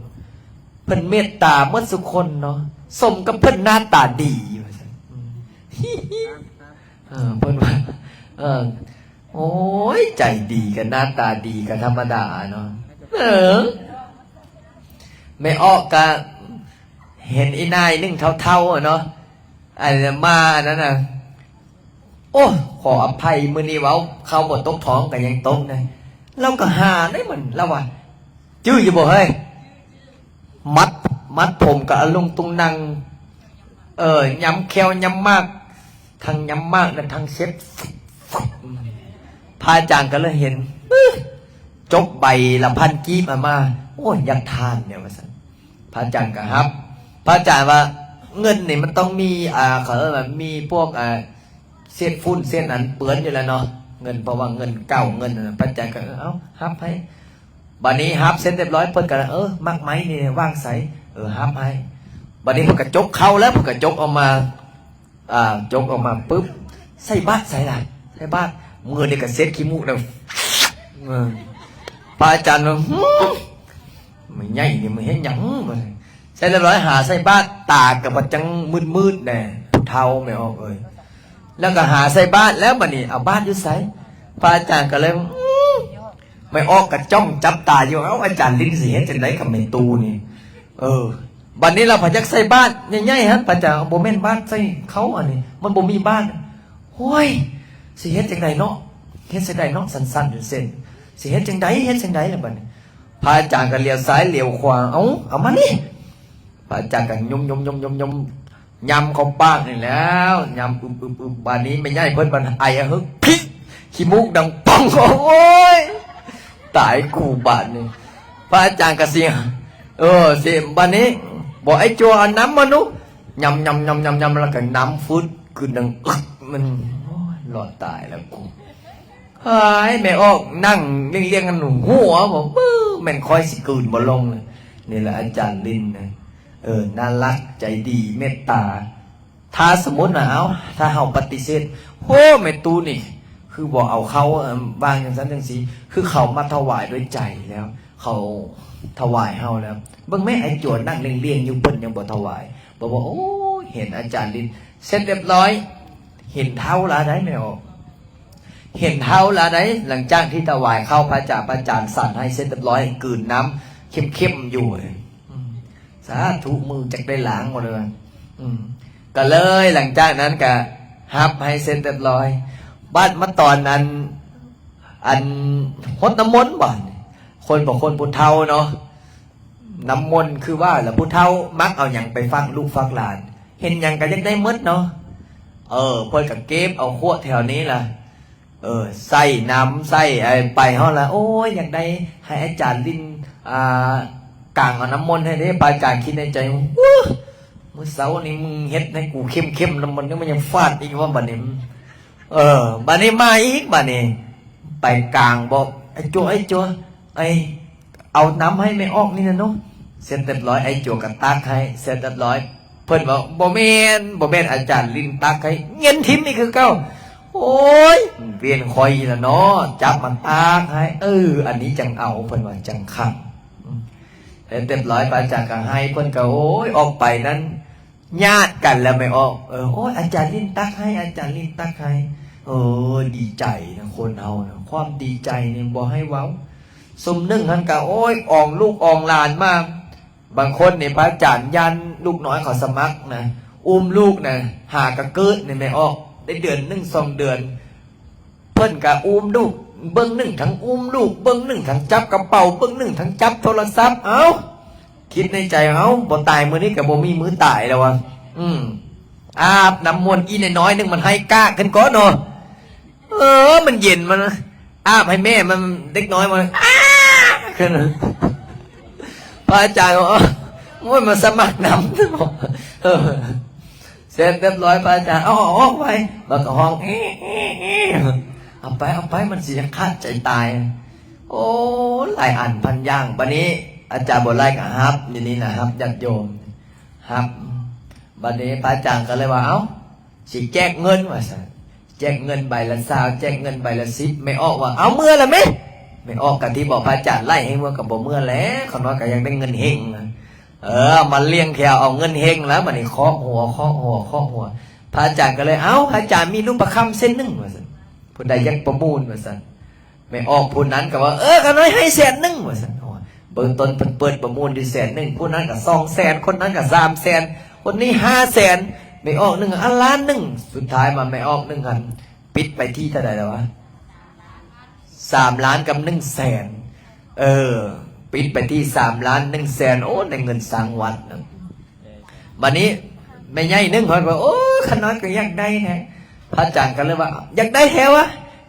ເພິ່ນເມດຕາໝົດສຸຄົນເນາະ. ສົມກັບເພິ່ນໜ້າຕາດີ ວ່າຊັ້ນ. ເອີ ເພິ່ນວ່າ ເອີ ໂອ້ຍ ໃຈດີກັບໜ້າຕາດີກໍທຳມະດາເນາະ. ເອີ ແມ່ອອກກະເຫັນອີ່ນາຍໜຶ່ງເຖົ້າໆ ເນາະ ອັນມາອັນນັ້ນນະ. ໂອ້ ຂໍອະໄພ ມື້ນີ້ເວົ້າເຂົ້າບໍ່ຕົກທ້ອງກໍຍັງຕົກນະ. ລາວກໍຫາໄດ້ມັນ ລາວວ່າ ຈື່ຢູ່ບໍ່ເຮີ້ຍ? ມັດ ມັດຜົມກໍອະລຸງຕຸງນັງ ເອີ ຍຳແຂ້ວຍຳໝາກ ທັງຍຳໝາກ ແລະ ທັງເຊັດ. ພະອາຈານກໍເລີຍເຫັນ ຈົກໃບລະພັນກີບ ເອົາມາ ໂອ້ຍ ຢາກທານແນວວ່າຊັ້ນ. ພະອາຈານກໍຮັບ ພະອາຈານວ່າ ເງິນນີ້ມັນຕ້ອງມີ ອ່າ ເຂົາເອີ້ນວ່າມີພວກ ອ່າ ເສດຝຸ່ນເສດອັນເປື້ອນຢູ່ແລ້ວເນາະ ເງິນ ເພາະວ່າເງິນເກົ່າເງິນນັ້ນນະ. ພະອາຈານກໍ ເອີ ເອົາ ຮັບໃຫ້. ບາດນີ້ຮັບເສັດຮຽບຮ້ອຍ ເພິ່ນກໍ ເອີ ໝາກໄມ້ນີ້ວາງໃສ? ເອີ ຮັບໃຫ້. ບາດນີ້ເພິ່ນກໍຈົກເຂົ້າແລ້ວ ເພິ່ນກໍຈົກອອກມາ ອ່າ ຈົກອອກມາປຶບ ໃສ່ບາດໃສລະ? ໃສ່ບາດ ມື້ນີ້ກໍເຊັດຂີ້ມູກນຳ. ເອີ ພະອາຈານວ່າ ຫື ແມ່ໃຫຍ່ນີ້ມັນເຮັດຫຍັງ? ໃສ່ຮຽບຮ້ອຍ ຫາໃສ່ບາດ ຕາກໍບໍ່ຈັ່ງມືດໆແດ່ ຜູ້ເຖົ້າແມ່ອອກເອີຍ. ແລ້ວກໍຫາໃສ່ບາດແລ້ວ ບາດນີ້ເອົາບາດຢູ່ໃສ? ພະອາຈານກໍເລີຍ ອື ແມ່ອອກກໍຈ້ອງຈັບຕາຢູ່ ເອົ້າ ອາຈານລິນຊິເຮັດຈັ່ງໃດກັບແມ່ຕູ້ນີ້? ເອີ ບາດນີ້ລາວພະຈັກໃສ່ບາດໃຫຍ່ໆຫັ້ນ ພະອາຈານ ບໍ່ແມ່ນບາດໃສ່ເຂົ້າ ອັນນີ້ມັນບໍ່ມີບາດ. ໂອ້ຍ ຊິເຮັດຈັ່ງໃດເນາະ ເຮັດຈັ່ງໃດເນາະ ສັ່ນໆເສັ້ນ ຊິເຮັດຈັ່ງໃດ ເຮັດຈັ່ງໃດລະບາດນີ້? ພະອາຈານກໍຫຼຽວຊ້າຍຫຼຽວຂວາ ເອົ້າ ເອົາມານີ້. ພະອາຈານກໍຍົມໆໆໆ ຍຳເຂົ້າປາກນີ້ແລ້ວ ຍຳອຶບໆໆ ບາດນີ້ແມ່ໃຫຍ່ເພິ່ນບັດໄອອະຫຶກ ພິ ຂີ້ມູກດັງປ່ອງ ໂອ້ຍ ຕາຍກູບາດນີ້. ພະອາຈານກໍຊິ ເອີ ຊິ ບາດນີ້ ບອກໄອ້ຈົວເອົານ້ຳມາດູ ຍຳໆໆໆ ແລ້ວກໍນ້ຳຟືດຂຶ້ນດັງອຶກ ມັນ ໂອ້ຍ ລອດຕາຍແລ້ວກູ. ຫາຍ ແມ່ອອກນັ່ງລ້ຽງໆກັນຫົວ ບອກ ເອີ ແມ່ນຂ້ອຍຊິກືນບໍ່ລົງ. ນີ້ແຫຼະອາຈານລິນນະ ເອີ ໜ້າລັກ ໃຈດີ ເມດຕາ. ຖ້າສົມມຸດນະ ເອົ້າ ຖ້າເຮົາປະຕິເສດ ໂອ້ ແມ່ຕູ້ນີ້ ຄືບໍ່ເອົາເຂົ້າ ເອີ ວ່າຈັ່ງຊັ້ນຈັ່ງຊີ້ ຄືເຂົາມາຖວາຍດ້ວຍໃຈແລ້ວ ເຂົາຖວາຍເຮົາແລ້ວ. ເບິ່ງແມ້ ໄອ້ຈົວນັ່ງລ້ຽງໆຢູ່ ເພິ່ນຍັງບໍ່ຖວາຍ ບອກວ່າ ໂອ້ຍ ເຫັນອາຈານລິນ ເສັດຮຽບຮ້ອຍ ເຫັນເຖົ້າລະໄດ໋ແມ່ອອກ ເຫັນເຖົ້າລະໄດ໋. ຫຼັງຈາກທີ່ຖວາຍເຂົ້າພະອາຈານ ພະອາຈານສັນໃຫ້ເສັດຮຽບຮ້ອຍ ກືນນ້ຳເຂັ້ມໆຢູ່ ອືມ ສາທຸ ມືຈັກໄດ້ລ້າງບໍ່ເລີຍ ອືມ ກໍເລີຍ ຫຼັງຈາກນັ້ນກໍຮັບໃຫ້ເສັດຮຽບຮ້ອຍ. ບາດມາຕອນອັນ ອັນ ຫົດນ້ຳມົນ ບາດນີ້ ຄົນບໍ່ຄົນຜູ້ເຖົ້າເນາະ ນ້ຳມົນຄືວ່າລະ ຜູ້ເຖົ້າມັກເອົາຫຍັງໄປຝາກລູກຝາກຫຼານ ເຫັນຫຍັງກໍຢາກໄດ້ໝົດເນາະ. ເອີ ເພິ່ນກໍເກັບເອົາຂວດແຖວນີ້ລະ ເອີ ໃສ່ນ້ຳ ໃສ່ໄອ້ ໄປຮອດລະ ໂອ້ຍ ຢາກໄດ້ ໃຫ້ອາຈານຫຼິ້ນ ອ່າ ກາງເອົານ້ຳມົນໃຫ້ເດ້. ພະອາຈານຄິດໃນໃຈ ໂອ້ ມື້ເຊົ້ານີ້ມຶງເຮັດໃຫ້ກູເຂັ້ມໆ ນ້ຳມົນນີ້ມັນຍັງຝາດອີກວ່າ ບັດນີ້ ເອີ ບັດນີ້ມາອີກ ບັດນີ້ໄປກາງບອກ ໄອ້ຈົວ ໄອ້ຈົວ ໄອ້ ເອົານ້ຳໃຫ້ແມ່ອອກນີ້ນະເນາະ. ເສັດຮຽບຮ້ອຍ ໄອ້ຈົວກໍຕັກໃຫ້ ເສັດຮຽບຮ້ອຍ ເພິ່ນວ່າ ບໍ່ແມ່ນ ບໍ່ແມ່ນ ອາຈານລິນຕັກໃຫ້ ເຫງັນຖິ້ມອີກຄືເກົ່າ. ໂອ້ຍ ວຽນຂ້ອຍລະເນາະ ຈັບມາຕັກໃຫ້ ເອີ ອັນນີ້ຈັ່ງເອົາ ເພິ່ນວ່າ ຈັ່ງຄັກ. ເສັດຮຽບຮ້ອຍ ພະອາຈານກໍໃຫ້ ເພິ່ນກໍ ໂອ້ຍ ອອກໄປນັ້ນ ຍາດກັນແລ້ວແມ່ອອກ ເອີ ໂອ້ຍ ອາຈານລິນຕັກໃຫ້ ອາຈານລິນຕັກໃຫ້ ເອີ ດີໃຈນະ ຄົນເຮົານະ ຄວາມດີໃຈນີ້ບໍ່ໃຫ້ເວົ້າ. ຊຸມໜຶ່ງຫັ້ນກະ ໂອ້ຍ ອອງລູກອອງຫຼານມາ. ບາງຄົນນີ້ ພະອາຈານຢ້ານລູກນ້ອຍເຂົາສະໝັກນະ ອຸ້ມລູກນະ ຫາກະເກີດນີ້ແມ່ອອກ ໄດ້ເດືອນໜຶ່ງສອງເດືອນ ເພິ່ນກະອຸ້ມລູກ ເບິ່ງໜຶ່ງທັງອຸ້ມລູກ ເບິ່ງໜຶ່ງທັງຈັບກະເປົາ ເບິ່ງໜຶ່ງທັງຈັບໂທລະສັບ. ເອົ້າ ຄິດໃນໃຈ ເອົ້າ ບໍ່ຕາຍມື້ນີ້ກະບໍ່ມີມື້ຕາຍແລ້ວວະ. ອືມ ອາບນ້ຳມົນ ອີນ້ອຍໆໜຶ່ງມັນໄຫ້ກາກຂຶ້ນກ່ອນເນາະ. ເອີ ມັນເຢັນ ມັນອາບໃຫ້ແມ່ມັນ ເດັກນ້ອຍມັນ ອ້າ ຂຶ້ນ. ພະອາຈານບອກ ໂອ້ຍ ມາສະໝັກນຳ. ເອີ ເສັດຮຽບຮ້ອຍ ພະອາຈານ ເອົາ ເອົາອອກໄປ ແລ້ວກໍຮ້ອງ ເອ ເອ ເອ ເອົາໄປ ເອົາໄປ ມັນຊິຂາດໃຈຕາຍ. ໂອ້ ຫຼາຍອັນພັນຢ່າງ. ບັດນີ້ອາຈານບົວໄລກໍຮັບຢູ່ນີ້ນະ ຮັບຍາດໂຍມ ຮັບ. ບັດນີ້ພະອາຈານກໍເລີຍວ່າ ເອົ້າ ຊິແຈກເງິນວ່າຊັ້ນ ແຈກເງິນໃບລະຊາວ ແຈກເງິນໃບລະສິບ. ແມ່ອອກວ່າ ເອົາ ເມືອລະແມ່. ແມ່ອອກກະທີ່ບອກພະອາຈານໄລ່ໃຫ້ເມືອກໍບໍ່ເມືອແຫຼະ ຂ້ານ້ອຍກໍຢາກໄດ້ເງິນເຮັງນະ. ເອີ ມາລຽງແຖວເອົາເງິນເຮັງແລ້ວ ບັດນີ້ເຄາະຫົວ ເຄາະຫົວ ເຄາະຫົວ. ພະອາຈານກໍເລີຍ ເອົ້າ ອາຈານມີລູກປະຄຳເສັ້ນໜຶ່ງວ່າຊັ້ນ ຜູ້ໃດຢາກປະມູນວ່າຊັ້ນ. ແມ່ອອກຜູ້ນັ້ນກໍວ່າ ເອີ ຂ້ານ້ອຍໃຫ້ແສນໜຶ່ງວ່າຊັ້ນ. ເບື້ອງຕົ້ນເພິ່ນເປີດປະມູນຢູ່ແສນໜຶ່ງ ຜູ້ນັ້ນກໍສອງແສນ ຄົນນັ້ນກໍສາມແສນ ຄົນນີ້ຫ້າແສນ. ແມ່ອອກໜຶ່ງ ອັນລ້ານໜຶ່ງ. ສຸດທ້າຍມາແມ່ອອກໜຶ່ງຫັ້ນ ປິດໄປທີ່ເທົ່າໃດແລ້ວວະ? ສາມລ້ານກັບໜຶ່ງແສນ. ເອີ ປິດໄປທີ່ສາມລ້ານໜຶ່ງແສນ. ໂອ້ ໄດ້ເງິນສ້າງວັດນະ. ບັດນີ້ແມ່ໃຫຍ່ໜຶ່ງເພິ່ນວ່າ ໂອ້ ຂ້ານ້ອຍກໍຢາກໄດ້ແທ້. ພະອາຈານກໍເລີຍວ່າ ຢາກໄດ້ແທ້ວະ?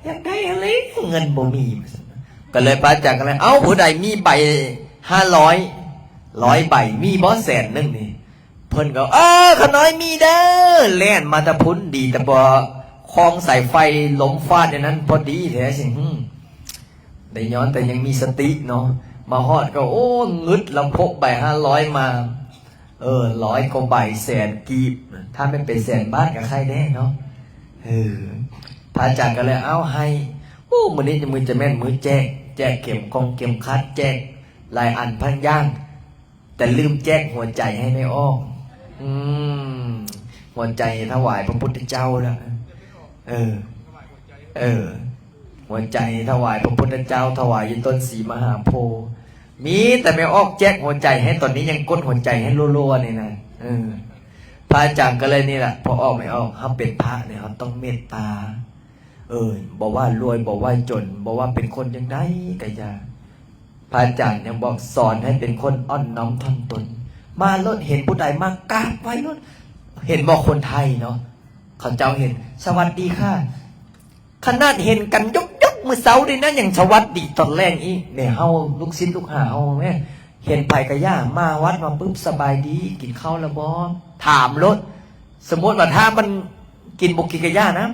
ຢາກໄດ້ຫັ້ນແຫຼະ ເງິນບໍ່ມີ. ກໍເລີຍ ພະອາຈານກໍເລີຍ ເອົ້າ ຜູ້ໃດມີໃບຫ້າຮ້ອຍ ຮ້ອຍໃບ ມີບໍ່ແສນໜຶ່ງນີ້? ເພິ່ນກໍ ເອີ ຂ້ານ້ອຍມີເດີ. ແລ່ນມາແຕ່ພຸ້ນ ດີແຕ່ບໍ່ຄອງສາຍໄຟ ລົມຟາດໃນນັ້ນ ພໍດີແທ້ຊິ. ໄດ້ຍ້ອນແຕ່ຍັງມີສະຕິເນາະ ມາຮອດກໍ ໂອ້ ງຶດລຳໂພງໃບຫ້າຮ້ອຍມາ. ເອີ ຮ້ອຍກວ່າໃບ ແສນກີບ ຖ້າແມ່ນເປັນແສນບາດກໍໄຄແດ່ເນາະ. ເອີ ພະອາຈານກໍເລີຍ ເອົ້າ ໃຫ້ ໂອ້ ມື້ນີ້ມື້ຈະແມ່ນມື້ແຈກ ແຈກເຂັມກົງເຂັມຂັດ ແຈກຫຼາຍອັນພັນຢ່າງ ແຕ່ລືມແຈກຫົວໃຈໃຫ້ແມ່ອອກ. ອືມ ຫົວໃຈຖວາຍພະພຸດທະເຈົ້າລະ. ເອີ ເອີ ຫົວໃຈຖວາຍພະພຸດທະເຈົ້າ ຖວາຍຢູ່ຕົ້ນສີມະຫາໂພ. ມີແຕ່ແມ່ອອກແຈກຫົວໃຈໃຫ້ ຕອນນີ້ຍັງກົດຫົວໃຈໃຫ້ລົວໆນີ້ນະ. ເອີ ພະອາຈານກໍເລີຍນີ້ລະ ພໍ່ອອກແມ່ອອກ ເຮົາເປັນພະນີ້ ເຮົາຕ້ອງເມດຕາ. ເອີ ບໍ່ວ່າລວຍ ບໍ່ວ່າຈົນ ບໍ່ວ່າເປັນຄົນຈັ່ງໃດກໍຢ່າ ພະອາຈານຍັງບອກສອນໃຫ້ເປັນຄົນອ່ອນນ້ອມຖ່ອມຕົນ. ມາໂລດ ເຫັນຜູ້ໃດມາກາບໄຫວ້ໂລດ. ເຫັນບໍ່ ຄົນໄທເນາະ ເຂົາເຈົ້າເຫັນ ສະຫວັດດີຄ່ະ. ຂະໜາດເຫັນກັນຍົກໆມື້ເຊົ້ານີ້ນະ ຍັງສະຫວັດດີຕອນແລງອີກ. ແມ່ເຮົາ ລູກສິດລູກຫາເຮົາແມ່ ເຫັນໃຜກະຢ່າ ມາວັດມາປຶບ ສະບາຍດີ ກິນເຂົ້າລະບໍ່? ຖາມໂລດ. ສົມມຸດວ່າຖ້າມັນກິນບໍ່ກິນກະຢ່ານະ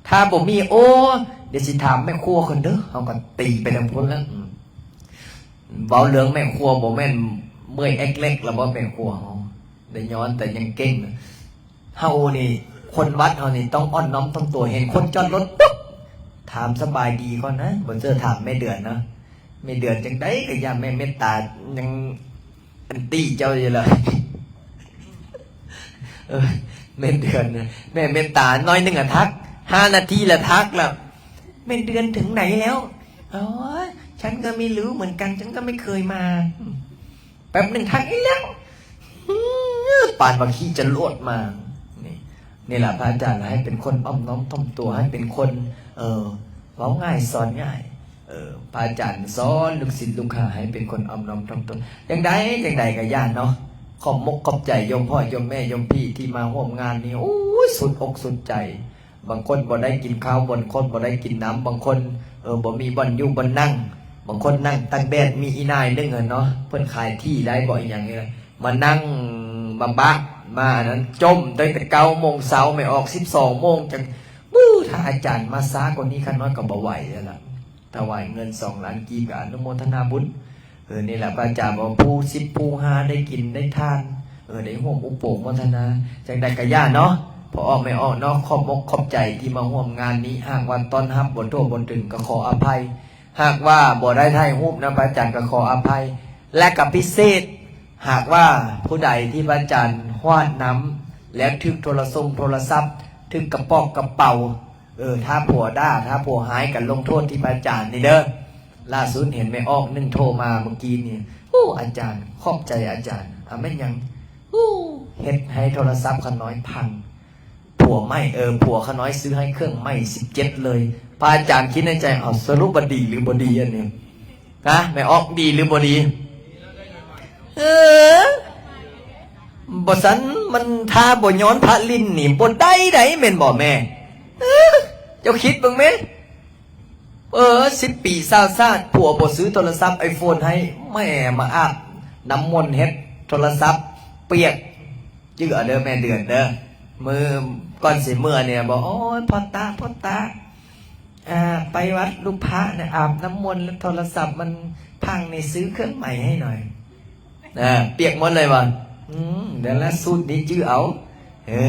ຖ້າບໍ່ມີ ໂອ້ ດຽວຊິຖາມແມ່ຄົວກ່ອນເດີ. ເຮົາກໍຕີໄປທາງພຸ້ນແລ້ວ. ເວົ້າເລື່ອງແມ່ຄົວ ບໍ່ແມ່ນເມື່ອຍແອກແລັກລະບໍ່ ແມ່ຄົວເຮົາ ໄດ້ຍ້ອນແຕ່ຍັງເກັ່ງ. ເຮົານີ້ ຄົນວັດເຮົານີ້ຕ້ອງອ່ອນນ້ອມຖ່ອມຕົວ ເຫັນຄົນຈອດລົດປຸບ ຖາມສະບາຍດີກ່ອນນະ ບໍ່ເຈີຖາມແມ່ເດືອນນະ. ແມ່ເດືອນຈັ່ງໃດກໍຢ່າ ແມ່ເມດຕາຍັງແອນຕີເຈົ້າຢູ່ລະ. ເອີ ແມ່ເດືອນນະ ແມ່ເມດຕາໜ້ອຍໜຶ່ງອະທັກ ຫ້ານາທີລະທັກລະ. ແມ່ເດືອນເຖິງໄຫນແລ້ວ? ໂອ້ຍ ສັນກໍໄມ່ຮູ້ເໝືອນກັນ ສັນກໍໄມ່ເຄີຍມາ. ແປັບໜຶ່ງທັກອີກແລ້ວ ປານວ່າຂີ່ຈະຫຼວດມາ. ນີ້ ນີ້ລະພະອາຈານໃຫ້ເປັນຄົນອ່ອນນ້ອມຖ່ອມຕົວ ໃຫ້ເປັນຄົນ ເອີ ເວົ້າງ່າຍສອນງ່າຍ. ເອີ ພະອາຈານສອນລູກສິດລູກຫາໃຫ້ເປັນຄົນອ່ອນນ້ອມຖ່ອມຕົນ. ຈັ່ງໃດຈັ່ງໃດກໍຢ່າເນາະ, ຂອບມົກຂອບໃຈໂຍມພໍ່ໂຍມແມ່ໂຍມພີ່ທີ່ມາຮ່ວມງານນີ້. ໂອ້ຍ ສຸດອົກສຸດໃຈ. ບາງຄົນບໍ່ໄດ້ກິນເຂົ້າ, ບາງຄົນບໍ່ໄດ້ກິນນ້ຳ, ບາງຄົນ ເອີ ບໍ່ມີບ່ອນຢູ່ບ່ອນນັ່ງ, ບາງຄົນນັ່ງຕາກແດດ. ມີອີ່ນາຍໜຶ່ງຫັ້ນເນາະ, ເພິ່ນຂາຍທີ່ໄດ້ບໍ່ອີ່ຫຍັງນີ້ລະ, ມານັ່ງມາບາກມາອັນນັ້ນ, ຈົ່ມຕັ້ງແຕ່ເກົ້າໂມງເຊົ້າ ແມ່ອອກສິບສອງໂມງ. ຈັ່ງ ບຶ້ ຖ້າອາຈານມາຊ້າກວ່ານີ້ ຂ້ານ້ອຍກໍບໍ່ໄຫວແລ້ວລະ. ຖວາຍເງິນສອງລ້ານກີບ ກໍອະນຸໂມທະນາບຸນ. ເອີ ນີ້ແຫຼະ ພະອາຈານວ່າ ຜູ້ສິບຜູ້ຫ້າໄດ້ກິນໄດ້ທານ, ເອີ ໄດ້ຮ່ວມອຸປະໂມທະນາ. ຈັ່ງໃດກໍຢ່າເນາະ, ພໍ່ອອກແມ່ອອກເນາະ, ຂອບອົກຂອບໃຈທີ່ມາຮ່ວມງານນີ້. ຫາກວ່າຕ້ອນຮັບບໍ່ທົ່ວບໍ່ເຖິງ ກໍຂໍອະໄພ, ຫາກວ່າບໍ່ໄດ້ຖ່າຍຮູບນຳພະອາຈານ ກໍຂໍອະໄພ. ແລະກໍພິເສດ ຫາກວ່າຜູ້ໃດທີ່ພະອາຈານຫວາດນ້ຳ ແລ້ວຖືກໂທລະສົງໂທລະສັບ, ຖືກກະປອກກະເປົາ, ເອີ ຖ້າຜົວດ່າ ຖ້າຜົວຮ້າຍ ກໍລົງໂທດທີ່ພະອາຈານນີ້ເດີ. ລ່າສຸດເຫັນແມ່ອອກໜຶ່ງໂທມາມື້ກີ້ນີ້, ໂອ້ ອາຈານ ຂອບໃຈອາຈານ. ອາ ແມ່ນຫຍັງ? ໂອ້ ເຮັດໃຫ້ໂທລະສັບຂ້ານ້ອຍພັງ. ຜົວໃໝ່ ເອີ ຜົວຂ້ານ້ອຍຊື້ໃຫ້ເຄື່ອງໃໝ່ສິບເຈັດເລີຍ. ພະອາຈານຄິດໃນໃຈ, ເອົາ ສະຫຼຸບວ່າດີຫຼືບໍ່ດີອັນນີ້? ຮະ ແມ່ອອກ ດີຫຼືບໍ່ດີ? ເອີ ບໍ່ຊັ້ນມັນຖ້າບໍ່ຍ້ອນພະຫຼິ້ນນີ້ບໍ່ໄດ້ໃດ ແມ່ນບໍ່ແມ່? ເອີ ເຈົ້າຄິດເບິ່ງແມ. ເອີ ສິບປີຊາວຊາດ ຜົວບໍ່ຊື້ໂທລະສັບໄອໂຟນໃຫ້, ແມ່ມາອາບນ້ຳມົນເຮັດໂທລະສັບປຽກ. ຈື່ເອົາເດີແມ່ເດືອນເດີ, ມື້ກ່ອນຊິເມືອນີ້ບອກ, ໂອ້ຍ ພໍ່ຕາ ພໍ່ຕາ ອ່າ ໄປວັດລູກພະນະ ອາບນ້ຳມົນແລ້ວໂທລະສັບມັນພັງນີ້ ຊື້ເຄື່ອງໃໝ່ໃຫ້ໜ່ອຍ. ອ່າ ປຽກໝົດເລີຍວ່າ. ອືມ ນັ້ນລະ ສູດນີ້ຈື່ເອົາ. ເອີ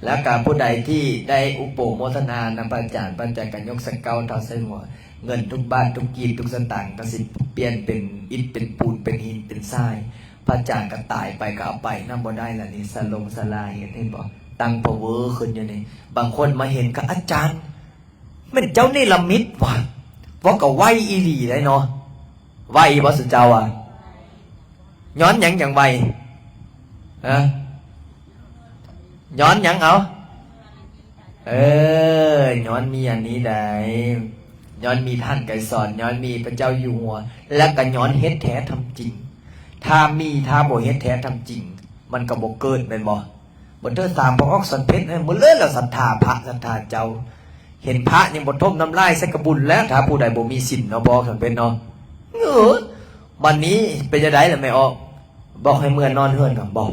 ແລ້ວກະຜູ້ໃດທີ່ໄດ້ອຸປະໂມທະນານຳພະອາຈານ, ພະອາຈານກະຍົກສະເກົາເທົາໃສ່ຫົວ, ເງິນທຸກບາດທຸກກີບທຸກສະຕາງກະຊິປ່ຽນເປັນອິດເປັນປູນເປັນຫີນເປັນຊາຍ. ພະອາຈານກໍຕາຍໄປກໍເອົາໄປນຳບໍ່ໄດ້ລະນີ້, ສາລົງສາລາເຮັດ ເຫັນບໍ່, ຕັ້ງພາວເວີຂຶ້ນຢູ່ນີ້. ບາງຄົນມາເຫັນກໍ ອາຈານ ແມ່ນເຈົ້າເນລະມິດຫວາ? ເວົ້າກໍໄວອີ່ຫຼີໄດ໋ເນາະ. ໄວບໍ່ຊຸເຈົ້າອະ? ຍ້ອນຫຍັງຈັ່ງໄວ? ຮະ? ຍ້ອນຫຍັງເອົາ? ເອີ ຍ້ອນມີອັນນີ້ໄດ໋, ຍ້ອນມີທ່ານໄກສອນ, ຍ້ອນມີພະເຈົ້າຢູ່ຫົວ, ແລ້ວກໍຍ້ອນເຮັດແທ້ທຳຈິງ. ຖ້າມີ, ຖ້າບໍ່ເຮັດແທ້ທຳຈິງ, ມັນກໍບໍ່ເກີດ, ແມ່ນບໍ່? ບໍ່ເທີສາມພະອອກສອນເພັດ ມື້ເລີຍລະສັດທາພະສັດທາເຈົ້າ. ເຫັນພະຍັງບໍ່ຖົມນ້ຳລາຍໃສ່ກະບຸນແລ້ວ, ຖ້າຜູ້ໃດບໍ່ມີສິນເນາະ, ພະອອກສອນເພັດເນາະ. ເອີ ບັດນີ້ເປັນຈັ່ງໃດລະແມ່ອອກ? ບອກໃຫ້ເມືອນອນເຮືອນກັນບໍ?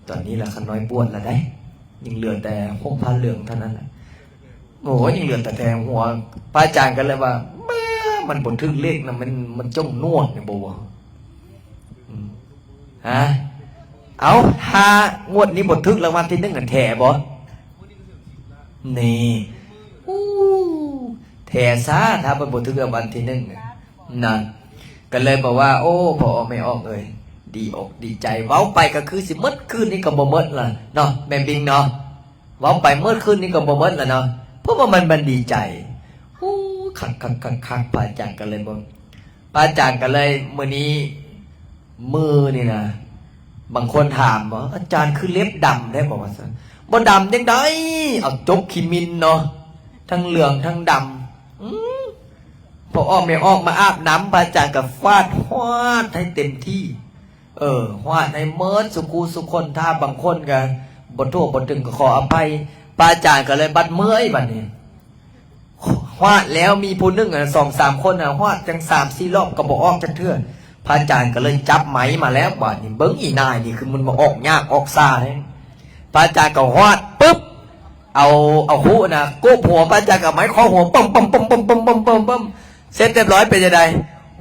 ຕອນນີ້ລະຂ້ານ້ອຍບວດລະໄດ໋, ຍັງເຫຼືອແຕ່ຫົ່ມຜ້າເຫຼືອງເທົ່ານັ້ນລະ. ໂອ້ຍ ຍັງເຫຼືອແຕ່ແຕ່ຫົວ. ພະອາຈານກໍເລີຍວ່າ ແມ້ ມັນບໍ່ຖືກເລກນະ, ມັນ ມັນຈົ່ງນວດນີ້ບໍ່ວ່າ? ອືມ ຮະ? ເອົາ ຖ້າງວດນີ້ບໍ່ຖືກລາງວັນທີໜຶ່ງຫັ້ນແທ້ບໍ່? ນີ້ ອູ້ ແທ້ຊະ ຖ້າເພິ່ນບໍ່ຖືກລາງວັນທີໜຶ່ງນະ. ກໍເລີຍບອກວ່າ ໂອ້ ພໍ່ອອກແມ່ອອກເອີຍ ດີອົກດີໃຈ. ເວົ້າໄປກໍຄືຊິໝົດຄືນນີ້ກໍບໍ່ໝົດລະເນາະ ແມ່ບິງເນາະ. ເວົ້າໄປໝົດຄືນນີ້ກໍບໍ່ໝົດລະເນາະ ເພາະວ່າມັນ ມັນດີໃຈ. ໂອ້ ຄັກໆໆໆ ພະອາຈານກໍເລີຍບອກ ພະອາຈານກໍເລີຍ ມື້ນີ້ ມື້ນີ້ນະ ບາງຄົນຖາມວ່າ ອາຈານຄືເລັບດຳແທ້ບໍ່ ວ່າຊັ້ນ. ບໍ່ດຳຈັ່ງໃດ ເອົາຈົກຂີ້ໝິ່ນເນາະ ທັງເຫຼືອງທັງດຳ. ອືມ ພໍອອກແມ່ອອກມາອາບນ້ຳ ພະອາຈານກໍຟາດຫວາດໃຫ້ເຕັມທີ່. ເອີ ຫວາດໃຫ້ເໝິດສຸຄູ່ສຸຄົນ. ຖ້າບາງຄົນກໍບໍ່ທົ່ວບໍ່ເຖິງກໍຂໍອະໄພ. ພະອາຈານກໍເລີຍບັດເມື່ອຍບັດນີ້ ຫວາດແລ້ວມີຜູ້ໜຶ່ງ ສອງສາມຄົນນະ ຫວາດຈັ່ງສາມສີ່ລອບກໍບໍ່ອອກຈັກເທື່ອ. ພະອາຈານກໍເລີຍຈັບໄມ້ມາແລ້ວ ບາດນີ້ເບິ່ງອີ່ນາຍນີ້ ຄືມັນມາອອກຍາກອອກຊ້າແທ້. ພະອາຈານກໍຫວາດປຶບ ເອົາ ເອົາຄຸນະ ກົບຫົວ ພະອາຈານກໍເອົາໄມ້ເຄາະຫົວ ປຶ້ມ ປຶ້ມ ເສັດຮຽບຮ້ອຍ ເປັນຈັ່ງໃດ?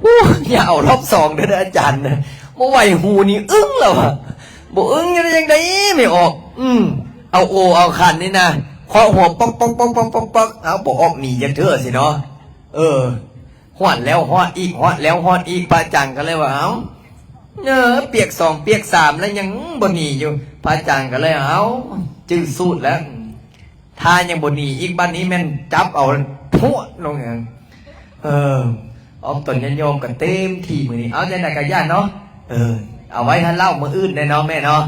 ໂອ້ ຢ່າເອົາລອບສອງເດີອາຈານ ບໍ່ໄຫວ. ຫູນີ້ອຶ້ງແລ້ວ ບໍ່ອຶ້ງຢູ່ໄດ້ຈັ່ງໃດ ແມ່ອອກ. ອືມ ເອົາໂອເອົາຂັນນີ້ນະ ເຄາະຫົວ ປອກໆໆໆ ເອົາ ບໍ່ອອກໜີຈັກເທື່ອຊີ້ເນາະ. ເອີ ຫວາດແລ້ວຫວາດອີກ ຫວາດແລ້ວຫວາດອີກ. ພະອາຈານກໍເລີຍວ່າ ເອົາ ເອີ ປຽກສອງປຽກສາມແລ້ວຍັງບໍ່ໜີຢູ່. ພະອາຈານກໍເລີຍ ເອົາ ຈື່ສູດແລ້ວ ຖ້າຍັງບໍ່ໜີອີກ ບັດນີ້ແມ່ນຈັບເອົາພວດລົງ. ເອີ ອອກຕົນຍາດໂຍມກໍເຕັມທີ່ມື້ນີ້. ເອົາ ຈັ່ງໃດກໍຢ່າເນາະ ເອີ ເອົາໄວ້ຖ້າເລົ່າມື້ອື່ນແດ່ເນາະແມ່ເນາະ.